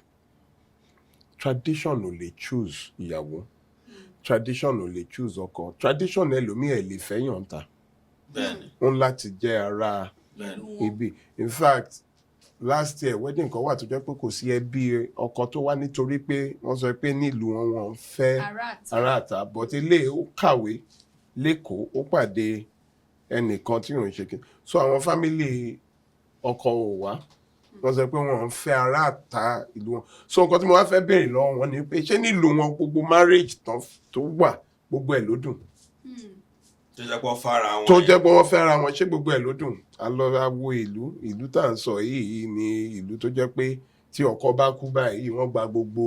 tradition ò lè choose ìyàwó, tradition ò lè choose ọkọ. Tradition ẹlòmíì ẹ̀ lè fẹ́ yàn ta, ó ń láti jẹ́ ara bẹ́ẹ̀ni wọn. ibi. In fact, last year, wedding kan wà tó jẹ́ pé kò sí ẹbí ọkọ tó wá nítorí pé wọ́n sọ pé nílùú wọn, wọ́n ń fẹ́ ará àta. Ará àta. But ilé ó kàwé lẹ́kọ̀ọ́, ó pàdé ẹnìkan tí òun ṣe kí, so àwọn family ọkọ ò wá, wọ́n sọ pé wọ́n ń fẹ́ ará àta ìlú wọn. So nǹkan tí mo wá fẹ́ béèrè lọ́wọ́ wọn ni pé, ṣé nílùú wọn, gbogbo marriage tán tó wà, gbogbo ẹ̀ ló dùn? Tó jẹ́ pé wọ́n fara wọn Tó yẹn. jẹ́ pé wọ́n fẹ́ra wọn, ṣé gbogbo ẹ̀ ló dùn? A lọ wo ìlú, ìlú tá à ń sọ yìí ni ìlú tó jẹ́ pé tí ọkọ bá kú báyìí, wọ́n gba gbogbo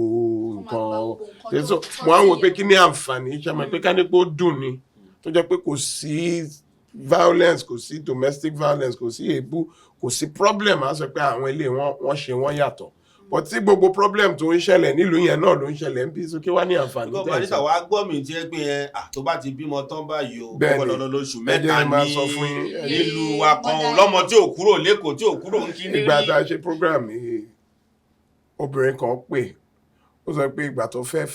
nǹkan. So mo á wò pé kí ni àǹfààní? Ṣe mọ̀ pé ká ní pé ó dùn ni, tó jẹ́ pé kò sí violence, kò sí domestic violence, kò sí èébú, kò sí problem, á sọ pé àwọn ilé wọn, wọ́n ṣe wọ́n yàtọ̀. But tí gbogbo problem tó ń ṣẹlẹ̀ nílùú yẹn náà ló ń ṣẹlẹ̀ ń bí, so kí wá ní àǹfààní Gbọ́ tẹ̀ ń barrister sọ? Wàá gbọ́ mi tí ẹ pé ẹ tó bá ti bímọ tán báyìí o, Bẹ́ẹ̀ni. gbọ́dọ̀ lọ lóṣù Ẹ 3 jẹ́ n máa ní sọ fún yín, nílùú wa kan o, lọ́mọ tí ò kúrò lẹ́kọ̀ọ́, tí ò kúrò ń kí ní Ìgbà rí. tá a ṣe program yìí, obìnrin kan pè, ó sọ pé ìgbà tó fẹ́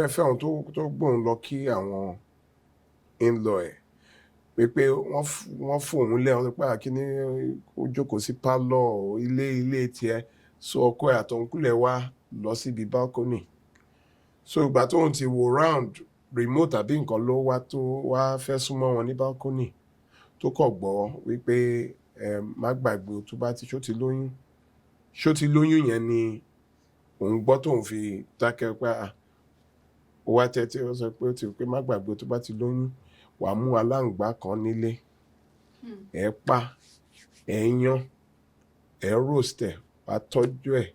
fẹ́ òun, tó gbóun lọ kí àwọn in-law ẹ̀, pé wọ́n fòun lẹ̀, wọ́n sọ pé àkíní ó jókòó sí pálọ̀ ilé tiẹ̀. So ọkọ ẹ̀ àtọ̀nkúlẹ̀ wá lọ síbi balcony. So ìgbà tóun ti wò round, remote àbí nǹkan ló wá tó wá fẹ́ súnmọ́ wọn ní balcony, tó kọ̀ gbọ́ wípé, "Ẹ má gbàgbé o, tó bá ti ṣó ti lóyún, ṣó ti lóyún." Yẹn ni òun gbọ́ tóun fi dákẹ́ pé, "Ah, Ó wá tẹ́tí, ó sọ pé ó ti pé má gbàgbé, tó bá ti lóyún, wàá mú aláǹgbá kan nílé, ẹ̀ pa, ẹ̀ yan, ẹ̀ roast ẹ̀, wàá tọ́jú ẹ̀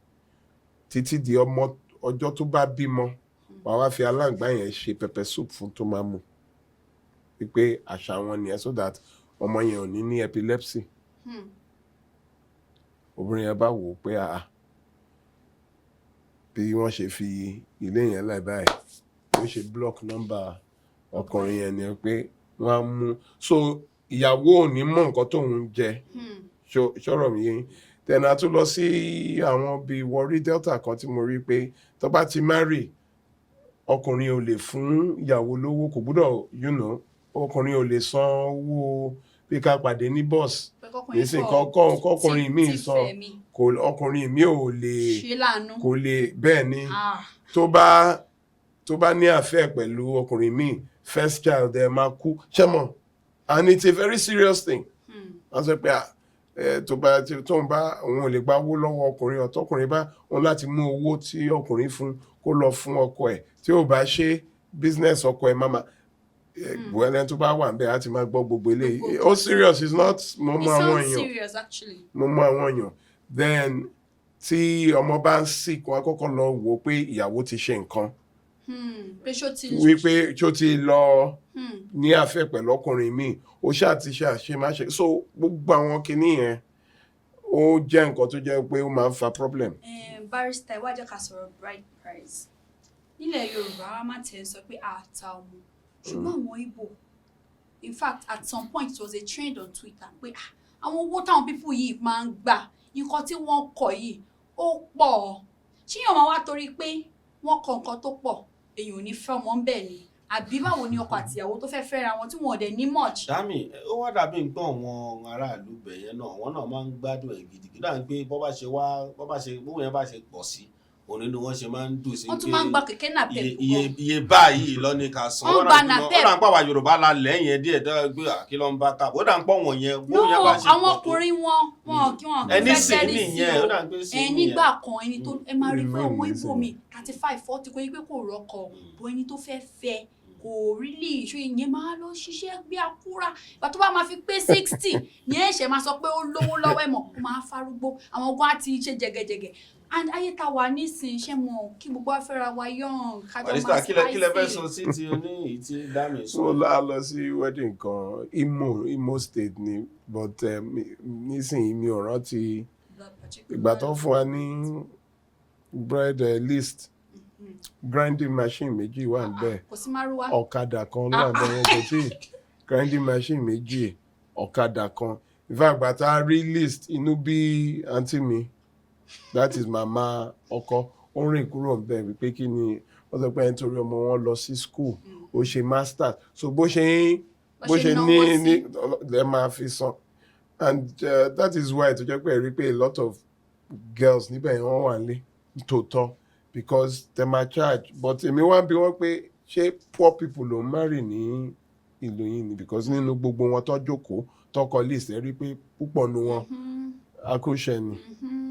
títí di ọmọ ọjọ́ tó bá bímọ, wàá wá fi aláǹgbá yẹn ṣe pepper soup fún tó máa mu, wípé àṣà wọn nìyẹn, so that ọmọ yẹn ò ní ní epilepsy. Obìnrin yẹn bá wò ó pé àà, bí wọ́n ṣe fi ilé yẹn láì báyìí, ó ṣe block number ọkùnrin yẹn ni pé wọ́n á mú, so ìyàwó ò ní mọ̀ nǹkan tóun ń jẹ. Ṣọ́rọ̀ mi yé yín? Then a tún lọ sí àwọn bíi Warri Delta kan tí mo rí pé tó bá ti marry, ọkùnrin ò lè fún ìyàwó lówó, kò gbúdọ̀, ọkùnrin ò lè san owó bí ká pàdé ní bus Pé kọkùnrin nísìnyí, kọ̀ kọkùnrin míì tí san fẹ́ mi. Kò, ọkùnrin mi ò lè ṣe láàánú. Kò lè, bẹ́ẹ̀ ni. Ah. Tó bá ní affair pẹ̀lú ọkùnrin míì, first child ẹ̀ máa kú, ṣẹ́mọ̀? And it's a very serious thing. Wọ́n sọ pé ah, ẹ, tó bá tí tóun bá, òun ò lè gba owó lọ́wọ́ ọkùnrin, ọ̀tọ́kùnrin bá òun láti mú owó tí ọkùnrin fún kó lọ fún ọkọ ẹ̀, tí ò bá ṣe business ọkọ ẹ̀ máma wẹ́lẹ́ tó bá wà níbẹ̀ á ti máa gbọ́ gbogbo eléyìí. Gbogbo. Ó serious, it's not mo It mọ àwọn sounds èèyàn serious, actually. Mo mọ àwọn èèyàn. Then tí ọmọ bá ń sick, wọn á kọ́kọ́ lọ wò ó pé ìyàwó ti ṣe nǹkan. Pé ṣó ti Wípé ṣó ti lọ ní affair pẹ̀lú ọkùnrin míì, ó ṣáà ti ṣe àṣemáṣe. So gbogbo àwọn kinní yẹn, ó jẹ́ nǹkan tó jẹ́ pé ó máa ń fa problem. Barrister, wá jẹ́ ká sọ̀rọ̀ bride price. Nílẹ̀ Yorùbá, wa máa tẹ̀ ń sọ pé àta ọmọ, ṣùgbọ́n àwọn Igbo, in fact, at some point it was a trend on Twitter pé ah, àwọn owó táwọn people yìí máa ń gbà, nǹkan tí wọ́n kọ yìí ó pọ̀. Ṣíyàn máa wá torí pé wọ́n kọ nǹkan tó pọ̀, èèyàn ò ní fẹ́ ọmọ ń bẹ̀ ni, àbí báwo ni ọkọ àtìyàwó tó fẹ́ fẹ́ra wọn tí wọn ò dẹ̀ ní much? Dami, ó wá dàbí nǹkan àwọn aráàlú bẹ̀yẹn náà, àwọn náà máa ń gbádùn ẹ̀ gidigidi náà pé bọ́ bá ṣe wá, bọ́ bá ṣe bóun yẹn bá ṣe pọ̀ sí òun nínú wọn ṣe máa ń dùn sí. Wọ́n tún máa ń gba kẹ̀kẹ́ náà iye pẹ̀. Iye iye báyìí lọ ní ká san. Wọ́n gba napep. Ó dà ń pàwà Yorùbá la lẹ́yìn díẹ̀ tó gbé kí ló ń bá ká, ó dà ń pọ̀ wọ̀n yẹn No, bóun yẹn bá ṣe àwọn pọ̀ tó. Ọkùnrin wọn kí wọn kì í Ẹni fẹ́ sì tẹ́rí sí nìyẹn, o. ó dà ń pé sí Ẹ nìyẹn. Nígbà kan, ẹni tó ẹ máa rí pé Irú ọmọ èmi Ìgbò sì. mi 35, 40, kò yí pé kò rọ́kọ bó, ẹni tó fẹ́ fẹ́ kò really ṣó, ìyẹn máa lọ ṣiṣẹ́ bí akúra. Ìgbà tó bá máa fi pé 60 ní ẹ̀ṣẹ̀ máa sọ pé ó lówó lọ́wọ́, ẹ̀ mọ̀, ó máa farúgbó, àwọn ogun á ti ṣe jẹgẹjẹgẹ. And ayé ta wà nísìnyí, ṣé mo kí gbogbo afẹ́ra wa young, kájọ máa Barrister, kílẹ̀ fẹ́ spicy. Sọ sí ti oní èyí tí Dami sọ. So la lọ sí wedding kan, Imo State ni, but nísìnyí mi ò rántí ìgbà tó fún wa ní bride list. Grinding machine méjì wà níbẹ̀. Kò sí márúwá. Ọ̀kadà kan ló wà níbẹ̀. Wọn kò tí grinding machine méjì, ọ̀kadà kan. In fact, ìgbà tá a rí list, inú bí àǹtí mi, that is màmá ọkọ, ó rìn kúrò níbẹ̀ wípé kí ni wọ́n sọ pé nítorí ọmọ wọn lọ sí school, ó ṣe masters, so bó ṣe ń bó ṣe ní náwó sí. Ní lẹ máa fi san. And that is why tó jẹ́ pé ẹ rí pé a lot of girls níbẹ̀ yẹn, wọ́n wà nílé tòótọ́ because they ma charge. But èmi wá ń bi wọ́n pé ṣé poor people ló ń marry ní ìlú yìí ni? Because nínú gbogbo wọn tó jókòó, tó kọ list, ẹ rí pé púpọ̀ nu wọn akóṣẹ́ ni,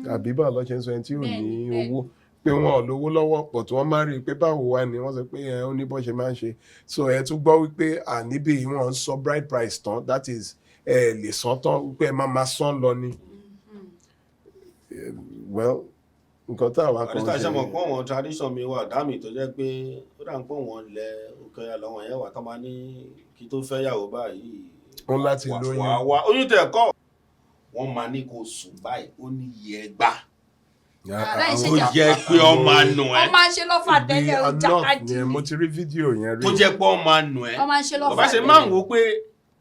àbí báwo ló ṣe ń sọ, ẹni tí ò ní Bẹ́ẹ̀ni. owó, pé wọn ò lówó lọ́wọ́, but wọ́n máa rí i pé báwo wá ni wọ́n sọ pé ẹ ó ní bó ṣe máa ń ṣe. So ẹ tún gbọ́ wípé àníbí wọ́n ń sọ bride price tán, that is ẹ lè san tán, wípé ẹ máa máa san lọ ni. Well, nǹkan tá àwa kan Barrister, ṣe mọ̀ pé àwọn tradition mi wà, Dami, tó jẹ́ pé ó dà ń pọ̀ wọ́n lẹ òkè ọ̀yà lọ́wọ́ yẹn wà tó máa ní kí tó fẹ́ yàwó báyìí. Ó ń láti lóyún. Wà wá oyún tẹ̀ kọ́, wọ́n máa ní kó sùn báyìí, ó ní iye ẹgbà Láì ṣe ó jà. yẹ pé ọ máa nù ẹ́. Wọ́n máa ń ṣe lọ́fà tẹ́lẹ̀, ó Ibi jàkadì. yẹn, mo ti rí fídíò yẹn rí. Tó jẹ́ pé ọ máa nù ẹ́. Wọ́n máa ń ṣe lọ́fà Bàbá ṣe tẹ́lẹ̀. máa ń wò ó pé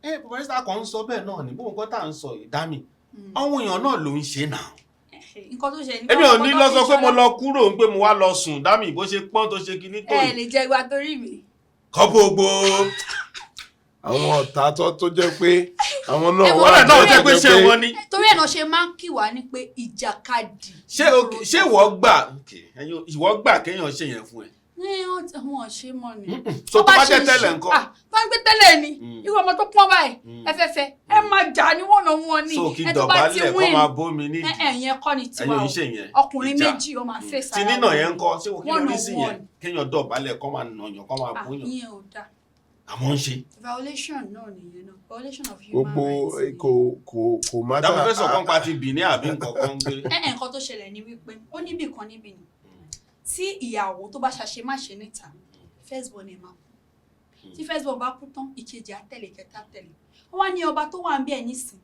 ẹ barrister kan ń sọ bẹ́ẹ̀ náà ní bóun kọ́ tá à ń sọ yìí, Dami, àwọn èèyàn náà ló ń ṣe náà. Nǹkan tó ṣe ní. Èmi ò ní lọ sọ pé mo lọ kúrò ń pé mo wá lọ sùn, Dami, bó ṣe pọ́n tó ṣe kinní tó Ẹ yìí. lè jẹ gba torí mi. Kọ́ gbogbo. Àwọn ọ̀tá tó jẹ́ pé àwọn náà Ẹ wà Ọ̀rẹ́ náà jẹ́ pé tó ṣé wọ́n ní. Torí ẹ̀ náà ṣe máa ń kì wá ní pé ìjàkadì. Ṣé ìwọ gbà, okay, ìwọ gbà kéèyàn ṣe yẹn fún ẹ? Ní wọn ò ṣe mọ́ ni. So tó bá ṣe jẹ́ ń tẹ́lẹ̀ ṣe- ńkọ́? Ah, tó ń gbé tẹ́lẹ̀ ni, irú ọmọ tó pọ́n báyìí, ẹ fẹ́ ẹ máa jà ní wọ́n náà wọ́n ní. So kí Ẹ tó bá ti dọ̀bálẹ̀ kọ́ win, máa bómi nídìí? Ẹ yẹn kọ́ ni Ẹ̀yin tiwa ò o. ń ṣe yẹn. Ọkùnrin Ìjà. méjì ó máa face Ti ara nínà wọn. yẹn ńkọ́? Ṣé kí One lórí on sí yẹn? one. Kéèyàn dọ̀bálẹ̀ kọ́ máa nàyàn, kọ́ máa Ah, bóyàn. ìyẹn ò dáa. Àmọ́ ń ṣe. Violation náà nìyẹn náà, violation of human Gbogbo rights. kò má. Dábàá fẹ́ sọ̀kan pa ti Benin àbí nǹkan kan gbé. Ẹ nǹkan tó ṣẹlẹ̀ ni wípé ó níbì kan níbì ni tí ìyàwó tó bá ṣàṣe má ṣe níta, first born ẹ̀ máa kú. Tí first born bá kú tán, ìkejì á tẹ̀lé, kẹta tẹ̀lé. Wọ́n wá ní ọba tó wà ń bẹ̀ nísìn,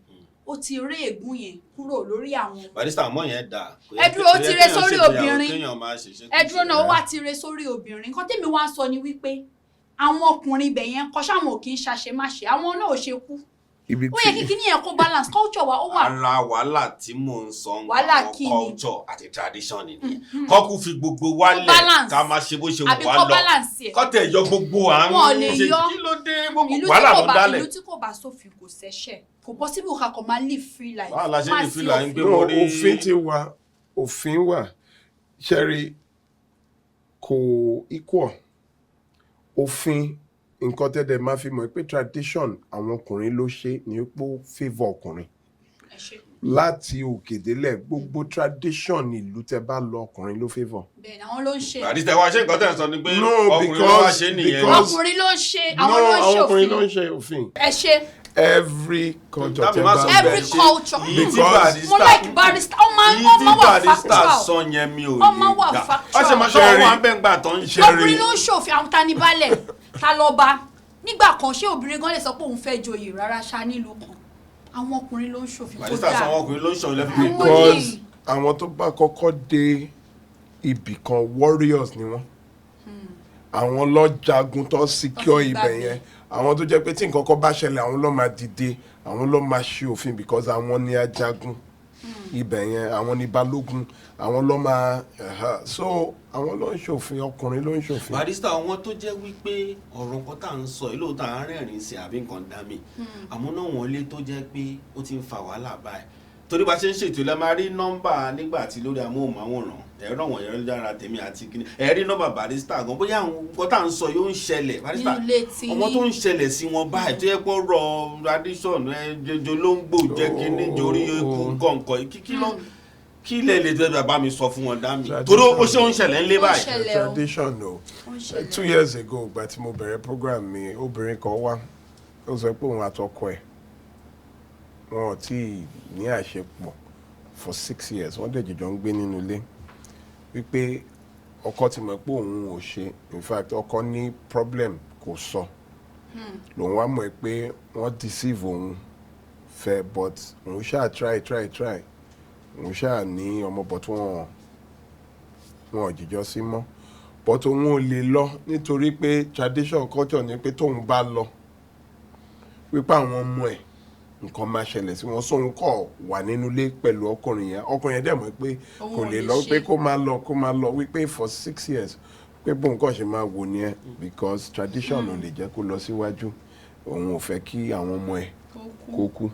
ó ti ré ègún yẹn kúrò lórí àwọn. Barrister, àmọ́ yẹn dà. Ẹ dúró, ó ti ré sórí obìnrin. Kéèyàn máa ṣèṣe. Ẹ dúró náà, ó wá ti ré sórí obìnrin. Nǹkan tèmi wá ń sọ ni wípé àwọn ọkùnrin ibẹ̀ yẹn kọ́ sáwọn ò kì í ṣàṣemáṣe, àwọn náà ò ṣe kú. Ibi Ó yẹ kí tí kíní yẹn kó balance culture wa, ó wà. Ara wàhálà tí mò ń sọ ń Wàhálà pa kí ni? culture àti tradition nìyẹn. Kọ́kú fi gbogbo wálẹ̀, Balance. ká máa ṣe bó ṣe wù Àbí wá kó lọ. balance ẹ̀. Kọ́tẹ̀ yọ gbogbo à ń Wọn ò lè ṣe. yọ. Kí ló dé gbogbo Ìlú tí wàhálà kò ló bá dálẹ̀? Ìlú tí kò bá sófin kò sẹ́ṣẹ̀. Kò possible ká kò máa live free life. Báwo la ṣe Má lè sí free life? òfin. Pé No, mo rí- òfin ti wà, òfin wà. Ṣẹ́rí, kò equal òfin. Nǹkan tẹ́lẹ̀ máa fi mọ̀ pé tradition àwọn ọkùnrin ló ṣe ní pé ó favour ọkùnrin Ẹ ṣé. láti òkè délẹ̀. Gbogbo tradition ìlú tẹ́ bá lọ, ọkùnrin ló favour. Bẹ́ẹ̀ ni, àwọn ló ń ṣe. Barrister wa, ṣé nǹkan tẹ̀ ń sọ ni pé No, ọkùnrin ló wá ṣe nìyẹn? Ọkùnrin ló ń ṣe, àwọn ló ń No, ṣe àwọn ọkùnrin ló òfin. ń ṣe òfin. Ẹ ṣé. Every culture Dábì tẹ́ má bá sọ lọ. Every bẹ́ẹ̀ ṣe. culture. Èyí tí Because- Mo like barrister, ó máa èyí ó tí máa wà barrister factual. sọ yẹn, mi ò Ó máa lè wà gbà. factual. Wọ́n ṣe máa ṣọ́ Ṣẹ́rí. wọn bẹ́ẹ̀ gbà tó ń ṣe. Ọkùnrin ló ń ṣòfin. Àwọn ta ni baálẹ̀, ta lọ́ba nígbà kan? Ṣé obìnrin gan lè sọ pé òun fẹ́ joyè rárá ṣá nílùú kan? Àwọn ọkùnrin ló ń ṣòfin, kó Barrister sọ dáa. àwọn ọkùnrin ló ń ṣọ ilẹ̀ fún mi. Àwọn Because ní. àwọn tó bá kọ́kọ́ dé ibì kan, warriors ni wọ́n. Àwọn ló jagun tó secure Tó fi ibẹ̀ gbàgbé. yẹn. Àwọn tó jẹ́ pé tí nǹkan kan bá ṣẹlẹ̀, àwọn ló máa dìde, àwọn ló máa ṣe òfin, because àwọn ni ajagun ibẹ̀ yẹn, àwọn ni balógun, àwọn ló máa so àwọn ló ń ṣòfin, ọkùnrin ló ń ṣòfin. Barrister, àwọn tó jẹ́ wípé ọ̀rọ̀ nǹkan tá à ń sọ yìí, lóòótọ́ à ń rẹ́rìn-ín sí àbí nǹkan dá mi, àmọ́ náà wọ́n lé tó jẹ́ pé ó ti ń fa wàhálà báyìí, torí bá ṣe ń ṣètò ilẹ̀ máa rí nọ́mbà nígbà tí lórí amóhùnmáwòrán, ẹ̀rọ àwọn ẹ̀rọ tèmi àti kíní, ẹ̀ rí nọ́mbà barrister gan. Bóyá àwọn nǹkan tá à ń sọ yóò ń ṣẹlẹ̀, barrister, Nínú ilé tí ọmọ tó ń ṣẹlẹ̀ sí wọn báyìí, tó yẹ kó rọ tradition ẹ jẹjọ ló ń gbò jẹ́ kíní jorí ikú nǹkan kí ló kí lẹ lè tẹ́ bá mi sọ fún wọn dá mi, torí ó ṣe ń ṣẹlẹ̀ ńlé Ó báyìí. ṣẹlẹ̀ o. Tradition o. Ó ń ṣẹlẹ̀. 2 years ago, ìgbà tí mo bẹ̀rẹ̀ program mi, obìnrin kan wá, ó sọ pé òun àtọkọ ẹ̀, wọn ò tí ì ní àṣepọ̀ for 6 years. Wọ́n dẹ̀ jìjọ ń gbé nínú ilé, wípé ọkọ ti mọ̀ pé òun ò ṣe. In fact, ọkọ ní problem, kò sọ. Lòun wá mọ̀ pé wọ́n deceive òun fẹ́, but òun ṣáà try, try, try, òun ṣáà ní ọmọ, but wọn ò jìjọ sí mọ́, but òun ò lè lọ nítorí pé tradition, culture ni pé tóun bá lọ, wípé àwọn ọmọ ẹ̀, nǹkan máa ṣẹlẹ̀ sí wọn. Sóun kọ̀ wà nínú ilé pẹ̀lú ọkùnrin yẹn. Ọkùnrin yẹn dẹ̀ mọ̀ pé Òun kò ò lè lè lọ, ṣe. pé kó máa lọ, kó máa lọ, wípé for 6 years, pé bóun kàn ṣe máa wò nìyẹn, because tradition ò lè jẹ́ kó lọ síwájú. Òun ò fẹ́ kí àwọn ọmọ ẹ̀ Kó kú. kó kú.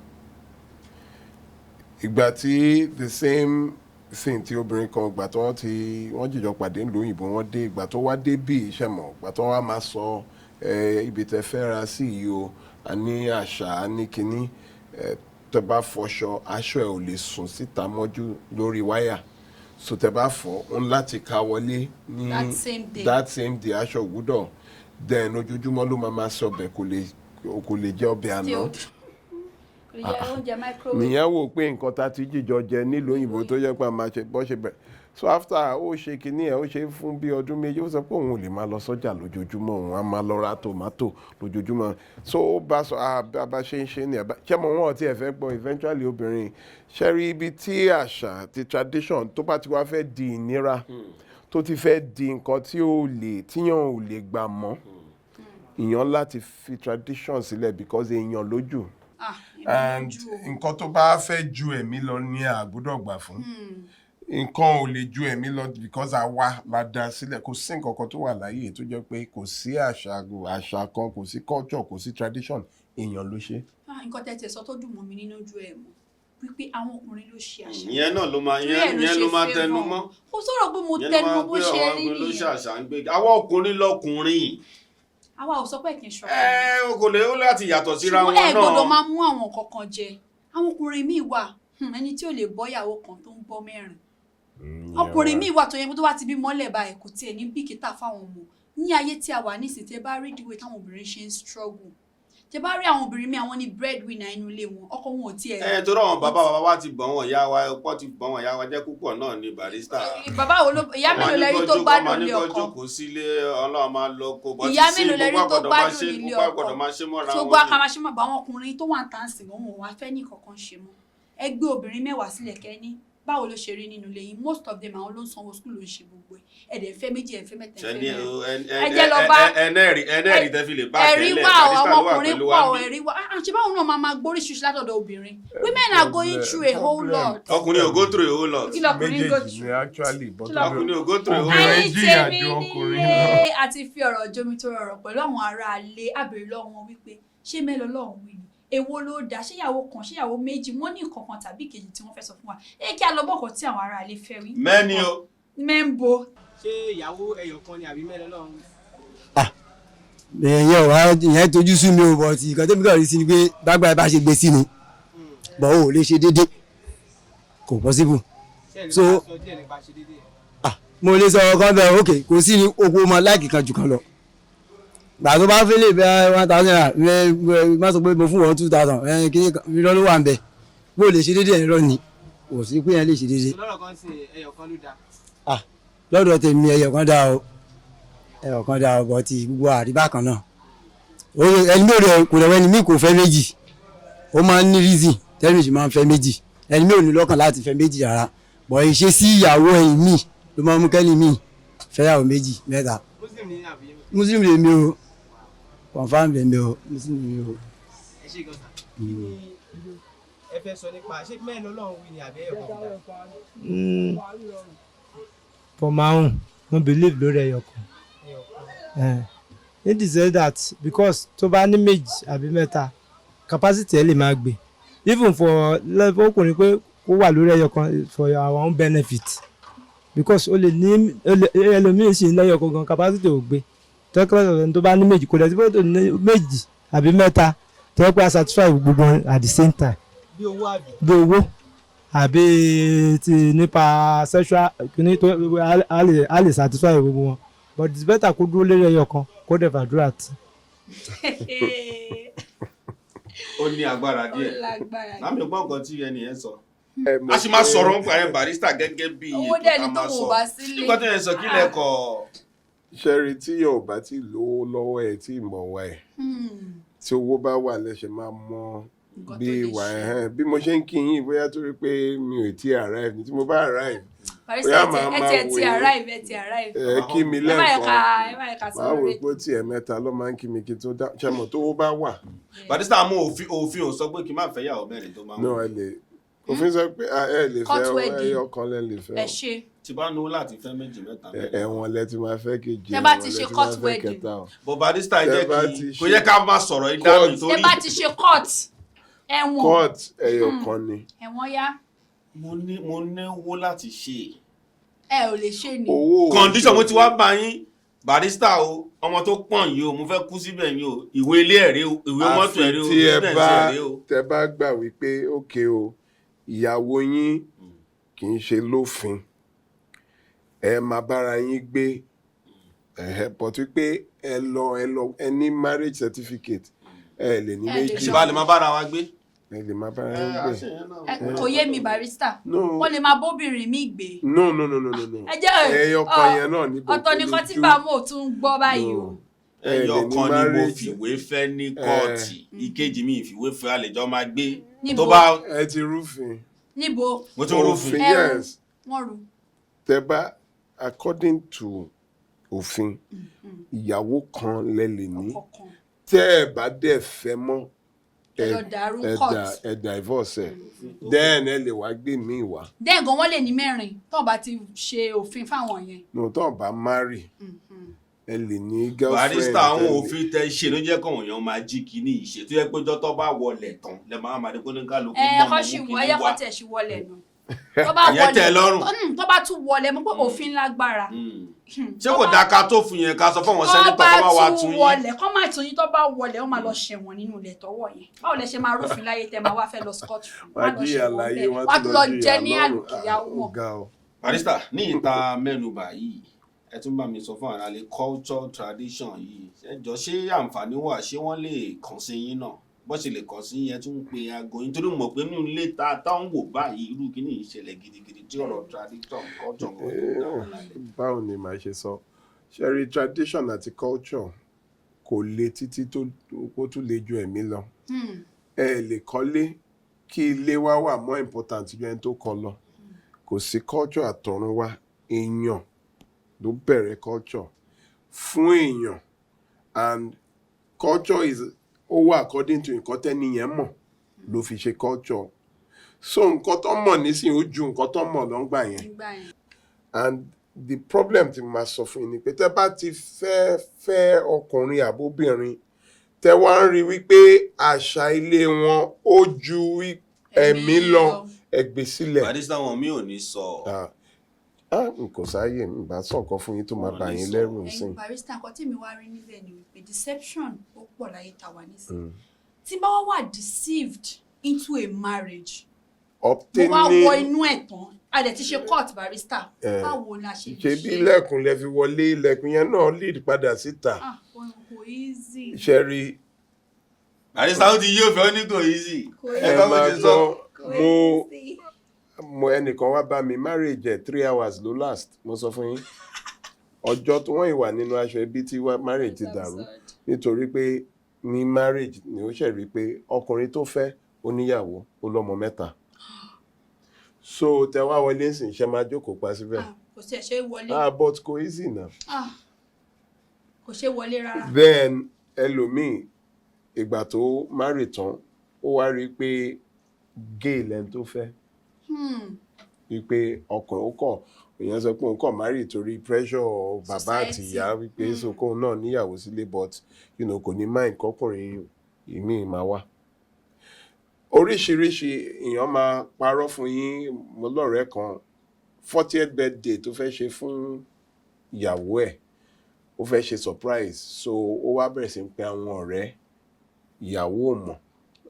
Ìgbà tí the same thing tí obìnrin kan, ìgbà tó wọ́n ti wọ́n jìjọ pàdé nílùú òyìnbó, wọ́n dé. Ìgbà tó wá dé bí iṣẹ́ mọ̀, ìgbà tó wá máa sọ ẹ, ibi tẹ́ fẹ́ ra sí yìí o, a ní àṣà, a ní kinní ẹ, tẹ́ bá fọṣọ, aṣọ ẹ ò lè sùn síta mọ́jú lórí wáyà. So tẹ́ bá fọ, ń láti ká wọlé ní That same day. That same day. Aṣọ òwúdọ̀. Then ojoojúmọ́ ló máa máa sọ ọbẹ̀, kò lè jẹ ọbẹ̀ àná. Stilled. Kò lè jẹ oúnjẹ microwave. Nìyẹn wò pé nǹkan tá a ti jíjọ jẹ nílùú òyìnbó tó yẹ pé a máa ṣe bọ́ ṣe bẹ̀rẹ̀. So after ó ṣe kinní ẹ̀, ó ṣe fún bí ọdún 2, ó sọ pé òun ò lè máa lọ sọ́jà lójoojúmọ́, òun á máa lọ ra tòmátò lójoojúmọ́. So ó bá sọ, ah, bá bá ṣe ń ṣe ní ẹ̀bá ṣé mo wọ́n ti ẹ̀ fẹ́ gbọ́. Eventually, obìnrin ṣe rí ibi tí àṣà àti tradition tó bá ti wá fẹ́ di ìnira, tó ti fẹ́ di nǹkan tí ó lè tíyàn ò lè gbà mọ́, ìyàn láti fi tradition sílẹ̀, because èèyàn lójú. Ah, And èmi lójú o. nǹkan tó bá fẹ́ ju ẹ̀mí lọ ní àgbọ́dọ̀ gbà fún. Nǹkan ò lè ju ẹ̀mí lọ, because àwa la dá sílẹ̀. Kò sí nǹkan kan tó wà láyé tó jẹ́ pé kò sí àṣà, àṣà kan, kò sí culture, kò sí tradition, èèyàn ló ṣe. Ah, nǹkan tẹ́ tẹ́ sọ tó dùn mọ́ mi nínú ju ẹ̀ mọ́. Wípé àwọn ọkùnrin ló ṣe àṣà. Ìyẹn náà ló máa Torí ẹ̀ ìyẹn ló ìyẹn ṣe ló máa favour. tẹnu mọ́. Kò sọ̀rọ̀ pé mo Ìyẹn ló tẹnu máa mọ́ bó pé ṣe àwọn rí ọkùnrin ló nìyẹn. ṣàṣà ń gbé. Àwọn ọkùnrin lọkùnrin. Àwa ò sọ pé kì í ṣọkùnrin. Ẹ kò lè ó láti yàtọ̀ síra Ṣùgbọ́n wọn ẹ gbọ́dọ̀ náà. máa mú àwọn kankan jẹ. Àwọn ọkùnrin míì wà, ẹni tí ò lè bọ́ ìyàwó kan tó ń bọ́ mẹ́rin. Ọkùnrin míì wà tó yẹ kó tó bá ti bí mọ́lẹ̀ báyìí, kò tiẹ̀ ní bìkítà fáwọn ọmọ. Ní ayé tí a wà nísìnyí, tẹ́ bá rí ìdíwé táwọn obìnrin ṣe ń struggle, tẹ́ bá rí àwọn obìnrin míì, àwọn ní breadwinner inú ilé wọn, ọkọ wọn ò tiẹ̀. Ẹ torí àwọn bàbá bàbá wa ti bọ̀ wọ́n, ìyá wa ọ̀pọ̀ ti bọ̀ wọ́n, ìyá wa jẹ́ púpọ̀ náà ní barrister. Bàbá wo ló, ìyá mélòó lẹ́rí tó gbádùn ilé ọkọ? Ọmọ ní kó jókòó sílé, Ọlọ́run máa lọ kó bọ́. Ìyá mélòó lẹ́rí tó gbádùn ilé ọkọ? Gbọ́dọ̀ máa ṣe mọ́ra Tó wọn gbọ́ ni. akamase mọ̀ bá àwọn ọkùnrin tó wà ń tàn sí wọn, wọn wá fẹ́ ní kankan ṣe mọ́. Ẹ gbé obìnrin 10 sílẹ̀, kẹ́ ní báwo ló ṣe rí nínú ilé yín? Most of them, àwọn ló ń sanwó school, ló ń ṣe gbogbo ẹ̀. Ẹ̀ dẹ̀ fẹ́ méjì, ẹ̀ fẹ́ mẹ́ta, ẹ̀ fẹ́ Ṣe ní mẹ́rin. Ẹ jẹ́ lọ bá- ẹnẹ́rìí tẹ́ fi lè bá Ẹ̀rí tẹ́lẹ̀ wà o, barrister àwọn ló wà ọkùnrin pẹ̀lú wa pọ̀ o, níbí. ẹ̀rí wà. Ah, ṣe báwọn náà máa gbóríṣiríṣi látọ̀dọ̀ obìnrin? Women are going through a whole lot. Ọkùnrin ò go through a whole lot. Kí lọkùnrin go Méjèèjì through? ni actually, but Kí lọkùnrin- Ọkùnrin ò go through a whole lot. Obìnrin Ẹ̀yin jìyà tèmi ju ọkùnrin nílé, àti fi ọ̀rọ̀ jomi tó rọrọ̀ pẹ̀lú àwọn aráalé, àbèrè lọ́wọ́ wọn wípé ṣé mélòó lọ́hùn wí ni, èwo ló dáa, ṣé ìyàwó kan, ṣé ìyàwó méjì? Wọ́n ní nǹkan kan tàbí ìkejì tí wọ́n fẹ́ sọ fún wa. Ẹ kí a lọ bọ̀kọ̀ tí àwọn aráalé fẹ́ wí. Mẹ́ni o. Mẹ́ńbo. Ṣé ìyàwó ẹyọ kan ni àbí mẹ́rin lọ́run? Ìyẹn ò wá, ìyẹn tójú sú mi o, but nǹkan tẹ́mi kàn rí sí ni pé bágbá ẹ bá ṣe gbé sí ni, but o ò lè ṣe déédé, kò possible. Ṣé ẹ lè bá sọ díẹ̀ nípa ṣe déédéé yẹn? Ah, mo lè sọ ọkàn bẹ́ẹ̀. Ok, kò sí ní oko mọ láìkì kan jù kan lọ. Gbà tó bá fẹ́ lè bẹ 1,000 naira, ẹ má sọ pé mo fún wọn 2,000. Ẹ kí irọ́ ló wà ń bẹ̀. Bó lè ṣe déédéé, irọ́ ni, kò sí pé yẹn lè ṣe déédéé. Lọ́rọ̀ kan sí, ẹyọ kan ló dáa? Ah, lọ́dọ̀ tèmi, ẹyọ kan dáa o, ẹyọ kan dáa o, but gbogbo àríbá kan náà. Ẹni mi ò rẹ kò rẹwẹ́ ni mi kò fẹ́ méjì, ó máa ń ní reason tẹ́lẹ̀ méjì máa ń fẹ́ méjì. Ẹni mi ò ní lọ́kàn láti fẹ́ méjì rárá, but ìṣe sí ìyàwó ẹ̀yìn mi ló máa ń mú kẹ́ni mi fẹ́yàwó méjì, mẹ́ta. Muslim ni àbí? Muslim lèmi o, confam lèmi o, Muslim lèmi o. Ẹ ṣe gan sa. Kí ni ẹ fẹ́ sọ nípa ṣé mẹ́rin lọ́lọ́run wí ni àbí ẹyọ kan ló dáa? For my own, mo believe lórí ẹyọ kan. Ẹyọ kan. It is say that because tó bá ní méjì àbí mẹ́ta, capacity ẹ lè máa gbé, even for level ọkùnrin pé kó wà lórí ẹyọ kan for our own benefit, because ó lè ní ẹlòmíín sì ní ẹyọ kan gan, capacity ò gbé tẹ́kọ̀ọ́. Ẹni tó bá ní méjì, kò dẹ̀ sí pé tó ní méjì àbí mẹ́ta tó yẹ pé a satisfy gbogbo wọn at the same time. Bí owó àbí? Bí owó àbí ti nípa sexual kìíní tó a lè satisfy gbogbo wọn, but it's better kó dúró lórí ẹyọ kan, kó dẹ̀ fàdúrà tì. Ó ní agbára Ó díẹ̀. lágbára. Láàmì gbọ́ nǹkan tí ẹni yẹn sọ. Ẹ mọ̀ A sì máa pé- sọ̀rọ̀ nípa ẹ̀ barrister gẹ́gẹ́ bí Owó ètò dẹ̀ tá ni a tó máa wò sọ. wá sílé. Nígbà tó yẹn sọ kí lẹ́kọ̀ọ́. Ṣẹ́rí tí yóò bá ti lówó lọ́wọ́ ẹ̀ tí ìmọ̀ wa ẹ̀, tí owó bá wà lẹ́sẹ̀ máa mọ Nǹkan bí tó lè ìwà ṣe. ẹ̀hẹ́n. Bí mo ṣe ń kí yín, bóyá torí pé mi ò tí arrive ni, tí mo bá arrive, Barrister, bóyá ẹ màá ẹ máa ti ẹ wò ti yín. arrive, ẹ ti arrive. Ẹ kí mi Ẹ má yẹ ká lẹ́ẹ̀kan, ẹ má yẹ ká sọ màá wò lórí pé ó tiẹ̀ mẹ́ta ló máa ń kí mi kí n tó dá ṣe mọ̀ tó bá wà. Barrister, mú òfin ò sọ pé kí n má fẹ́ yàwó mẹ́rin tó máa ń Náà ẹ lè, òfin sọ pé ah, ẹ lè Court fẹ́ wedding. ẹyọ kan lẹ lè fẹ́ Ẹ o. ṣe. Tí bá nu láti fẹ́ méjì, mẹ́ta, mẹ́rin. Ẹ̀wọ̀n lẹ ti máa fẹ́ kejì, Tẹ́ bá ẹ̀wọ̀n ti lẹ ṣe ti court máa fẹ́ wedding. kẹta o. But barrister, ẹ Tẹ́ jẹ́ bá kí ti kò ṣe yẹ ká máa sọ̀rọ̀ yìí dànù court- Tẹ torí bá ti ṣe court, ẹ̀wọ̀n. Court, ẹyọ kan ni. Ẹ̀wọ̀n yá. Mo ní owó láti ṣe. Ẹ ò lè ṣe ni. Owó ò Condition mo ṣe ti wá bá yín, barrister o, ọmọ tó pọ̀n yìí o, mo fẹ́ kú síbẹ̀ yìí o, ìwé ilé ẹ̀rí o, ìwé mọ́tò ẹ̀rí o, Àfi tí ẹ business bá ẹ̀rí o. tẹ bá gbà wípé ókè o, ìyàwó yín kì í ṣe lófin, ẹ máa bára yín gbé ẹ̀hẹ́, but wípé ẹ lọ ẹ ní marriage certificate, ẹ lè ní Ẹ lè méjì. Ṣe bá lè máa bára wa gbé. Ẹ lè máa bára yín gbé. Ẹ kò yé mi, barrister. No. Wọ́n lè máa bóbìnrin mi gbé. No, no, no, no, no, no. Ẹ jẹ́ Ẹyọ kan yẹn náà níbo Ọ̀tọ̀ nìkan tí bá mo tún gbọ́ báyìí o. Ẹ lè Ẹyọ ní kan ni mo marriage. fìwé fẹ́ ní kóòtù, ìkejì mi ìfìwé fẹ́, àlejò máa gbé. Níbo? Tó bá Ẹ ti rúfin. Níbo? Mo tún rúfin. Òfin. Ẹrù. Yes. Wọ́n rú. Tẹ bá according to òfin, ìyàwó kan lẹ lè ní. Ọkọ kan. Tẹ́ ẹ bá dẹ̀ fẹ́ mọ́, Ẹ lọ dàrú ẹ court. ẹ divorce ẹ, then ẹ lè wá gbé míì wá. Dẹ́gàn wọ́n lè ní mẹ́rin tó bá ti ṣe òfin fáwọn yẹn. No, tó bá marry, Ẹ lè ní girlfriend. Barrister, àwọn ẹ lè- òfin tẹ ṣe ló jẹ́ kọ́wọn èèyàn máa jí kínní ìṣe tó yẹ pé jọ́tọ́ bá wọlé tán lẹ máa máa dé kó ní kálukú Ẹ mọ̀ kọ́ mú ṣì wọ kínní ẹyẹ wá. kọ́ tẹ̀ ṣì wọlé nù. Tó bá Ìyẹn tẹ́ ẹ lọ́rùn. Tó bá tún wọlé, mo pé òfin lágbára. Ṣé kò dáa ká tó fún yẹn, ká sọ fún àwọn senator kó bá wa Tó tún bá tún yín? wọlé, kọ́ máa tún yín. Tó bá wọlé, ó máa lọ ṣẹ̀wọ̀n nínú ilẹ̀ tọwọ́ yẹn. Báwo lẹ ṣe máa rúfin láyé tẹ máa wá fẹ́ lọ scot free? Wàá Wọ́n á lọ jìyà ṣẹ̀wọ̀n láyé, bẹ́ẹ̀. wọ́n Wọ́n á tún lọ jẹ ní jìyà lọ́run. àlùkìyà Ah, wọn. ó ga o. Barrister, ní ìta mẹ́nubà yìí, ẹ tún bá mi sọ fún aráalé, culture tradition yìí, ẹ jọ, ṣé àǹfààní wà? Ṣé wọ́n lè kàn sí yín náà? Bó ṣe lè kàn sí yín, ẹ tún ń pe aago yín, torí mo mọ̀ pé nínú ilé tá a táwọn wò báyìí, irú kíní yìí ṣẹlẹ̀ gidigidi tí ọ̀rọ̀ tradition, culture nǹkan tó dá wọn lálẹ́. Báwo ni màá ṣe sọ? Ṣe rí, tradition àti culture kò le títí tó kó tún le ju ẹ̀mí lọ. Ẹ lè kọ́lé kí ilé wa wà more important ju ẹni tó kọ́ lọ. Kò sí culture àtọ̀run wá. Èèyàn ló bẹ̀rẹ̀ culture fún èèyàn, and culture is, ó wà according to nǹkan tẹ́ni yẹn mọ̀ ló fi ṣe culture. So nǹkan tó mọ̀ nísìnyí, ó ju nǹkan tó mọ̀ lọ́ngbà yẹn. Nígbà yẹn. And the problem tí mo máa sọ fún yín ni pé tẹ́ bá ti fẹ́ fẹ́ ọkùnrin àbóbìnrin, tẹ́ wá ń rí wípé àṣà ilé wọn ó ju ẹ̀mí lọ, ẹ gbé sílẹ̀. Barrister, wọn mi ò ní sọ. Ah, ah, n kò sáyè n bá sọ nǹkan fún yín tó máa Wọn ò bà ní yín sọ. lẹ́rù Ẹ̀yin nsìn. barrister, nǹkan tí mi wá rí níbẹ̀ ni wípé deception ó pọ̀ láyé tá a wà nísìnyí. Tí bá wá wà deceived into a marriage, mo wá Obtaining wọ inú ẹ̀ tán, a dẹ̀ ti ṣe court, barrister, báwo la ṣe lè ṣe bí ilẹ̀kùn lẹ fi wọlé, ilẹ̀kùn yẹn náà lead padà síta. Ah, kò easy. Ṣe rí? Barrister, ó ti yí òfin, ó ní kò easy. Kò Ẹ Ẹ bá bó máa ṣe sọ. gbọ́. Kò Mo easy. Mo ẹnìkan wá bá mi, marriage ẹ̀ 3 hours ló last. Mo sọ fún yín, ọjọ́ tí wọ́n ìwà nínú aṣọ ẹbí tí wá marriage ti dàrú, nítorí pé ní marriage ni ó ṣe rí pé ọkùnrin tó fẹ́, ó níyàwó, ó lọ́mọ 3. So tẹ wá wọlé sí, ṣe máa jókòó pa síbẹ̀? Ah, kò sí ẹ̀ ṣe é wọlé. Ah, but kò easy now. Ah, kò ṣe é wọlé rárá. Then ẹlòmíì, ìgbà tó marry tán, ó wá rí i pé gay lẹni tó fẹ́, wípé ọkàn ó kọ̀, èèyàn sọ pé òun kàn marry torí pressure bàbá àti Society. ìyá, wípé so kóun náà níyàwó sílé, but kò ní mind kọkùnrin ìmíì máa wá. Oríṣiríṣi èèyàn máa parọ́ fún yín. Mo lọ́rẹ̀ẹ́ kan, 40th birthday tó fẹ́ ṣe fún ìyàwó ẹ̀, ó fẹ́ ṣe surprise, so ó wá bẹ̀rẹ̀ sí ń pe àwọn ọ̀rẹ́. Ìyàwó ò mọ̀.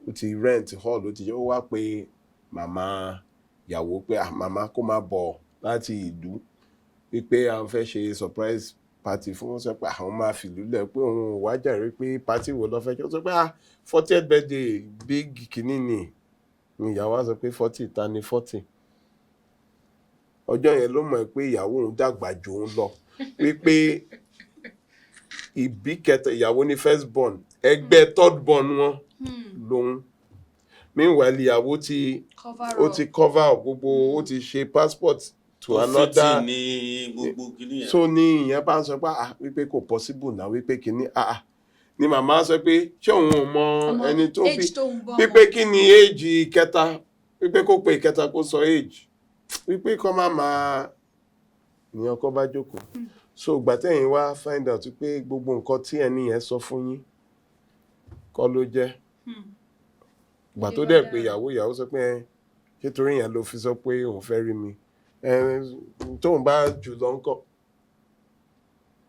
Ó ti rent hall, ó ti ó wá pe màmá ìyàwó pé, ah, màmá, kó máa bọ̀ láti ìlú, wípé à ń fẹ́ ṣe surprise party fún wọn. Sọ pé àwọn máa fìlú lẹ̀, pé òun ò wá jàre, pé party wo ló fẹ́ ṣe? Ó sọ pé, ah, 40th birthday, big kìíní ni. Ìyàwó á sọ pé 40, ta ni 40? Ọjọ́ yẹn ló mọ̀ pé ìyàwó òun dàgbà jù òun lọ, wípé ìbí kẹta ìyàwó ní first born, ẹgbẹ́ third born wọn lòun. Meanwhile, ìyàwó ti Cover ó up. ti cover up gbogbo, ó ti ṣe passport to Tó another fit ní gbogbo kìíní yẹn. So ní ìyẹn bá ń sọ pé, ah, wípé kò possible náà, wípé kìíní, ah ah, ni màmá sọ pé ṣé òun ò mọ Ọmọ ẹni tó bí age tó ń bọ́. Wípé kí ni age kẹta, wípé kó pe ìkẹta kó sọ age, wípé kọ́ má máa ní ọkọ bá jókòó. So ìgbà tẹ́yìn wá find out pé gbogbo nǹkan tí ẹni yẹn sọ fún yín kọ́ ló jẹ́. Ìgbà tó dẹ̀ pé ìyàwó, ìyàwó sọ pé ẹ ṣé torí yẹn ló fi sọ pé òun fẹ́ rí mi, ẹ tóun bá jù lọ ńkọ́?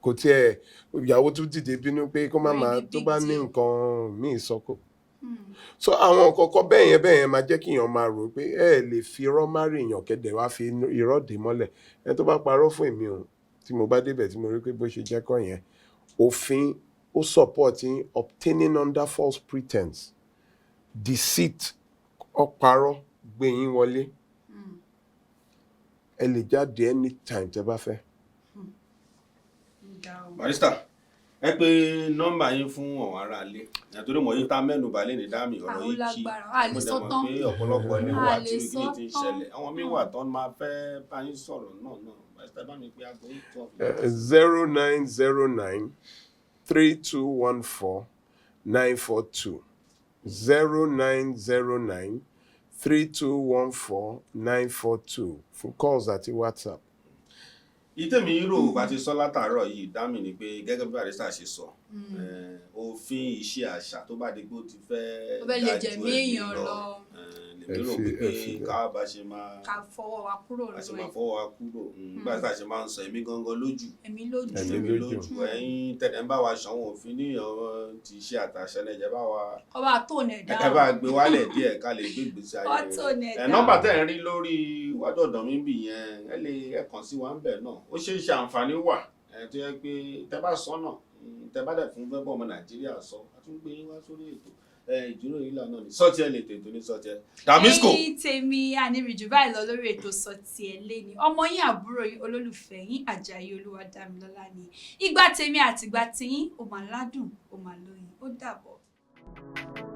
Kò tiẹ̀, ìyàwó tún dìde bínú pé kó má máa tó bá ní nǹkan míì sọ kó. So àwọn nǹkan kan bẹ́ẹ̀ yẹn bẹ́ẹ̀ yẹn máa jẹ́ kí èèyàn máa rò pé ẹ lè fi irọ́ má rí èèyàn kẹ́dẹ̀ wá fi irọ́ dè mọ́lẹ̀. Ẹni tó bá parọ́ fún èmi o, tí mo bá débẹ̀ tí mo rí pé bó ṣe jẹ́ kọ́ yẹn, òfin ó support yín. Obtaining under false pretense, deceit, ọ̀parọ́ gbé yín wọlé, ẹ lè jáde anytime tẹ́ bá fẹ́. Barrister, ẹ pé nọ́mbà yín fún àwọn aráalé, nítorí mọ̀ yín tá mẹ́nu balẹ̀ ní dámì ọ̀rọ̀ Àwọn yìí kí lágbára. A lè mo dẹ̀ sọ mọ̀ tán. pé ọ̀pọ̀lọpọ̀ ilé A wà lè tí sọ kìíní ti ń tán. ṣẹlẹ̀, àwọn míì wà tán máa fẹ́ bá yín sọ̀rọ̀ náà. Barrister, bá mi pé aago yín tọ́. 09093214942, 09093214942 fún calls àti WhatsApp. Ìtẹ̀mí rò bá ti sọ látàárọ̀ yìí dá mi ni pé, gẹ́gẹ́ bí barrister ṣe sọ, òfin iṣẹ́ àṣà tó bá di pé ó ti fẹ́ Ó fẹ́ lè ga ju jẹ̀mí ẹ̀mí èèyàn lọ. Lèmi Ẹ rò ẹ wípé fi- ká bá ṣe máa Ká fọwọ́ wa kúrò bá ṣe lórí máa ẹ̀. fọwọ́ wa kúrò. Barrister ṣe máa ń sọ, èmi gangan lójú. Ẹ̀mí lójú. Ẹ̀mí Èmi lójú. lójú. Ẹ̀yin tẹ̀lé ń bá wa ṣàwọn òfin ní ọ̀rọ̀ ti iṣẹ́ àtàṣẹ náà, ẹ bá wa Kọ́ bá tó nẹ̀ ẹ bá gbé wálẹ̀ díẹ̀ ká lè gbé ìgbésí ayé Kọ́ tó rere. nẹ̀ Ẹ dá. nọ́mbà tẹ́ ẹ̀ ń rí lórí iwájú ọ̀dọ̀ mi bì yẹn, ẹ lè ẹ kàn sí wa ń bẹ̀ náà. Ó ṣeé ṣe àǹfààní wà ẹ tó yẹ pé tẹ́ bá sọ náà, tẹ́ bá dẹ̀ fún fẹ́ bọ́ ọmọ Nàìjíríà sọ, a tún gbé yín wá sórí ètò ẹ ìjíròrò yìí lànà ní sọ́ọ̀tì ẹ lè tètè ní sọ́ọ̀tì ẹ Damisco. Ẹ̀yin tèmi, àníríjù báyìí lọ lórí ètò Sọ Tiẹ̀ léni. Ọmọ yín, àbúrò yín, olólùfẹ́ yín, Àjàyí Olúwadámilọ́lá ni. Ìgbà tèmi àtìgbà tiyín, ó máa ládùn, ó máa lóyin. Ó dàbọ̀.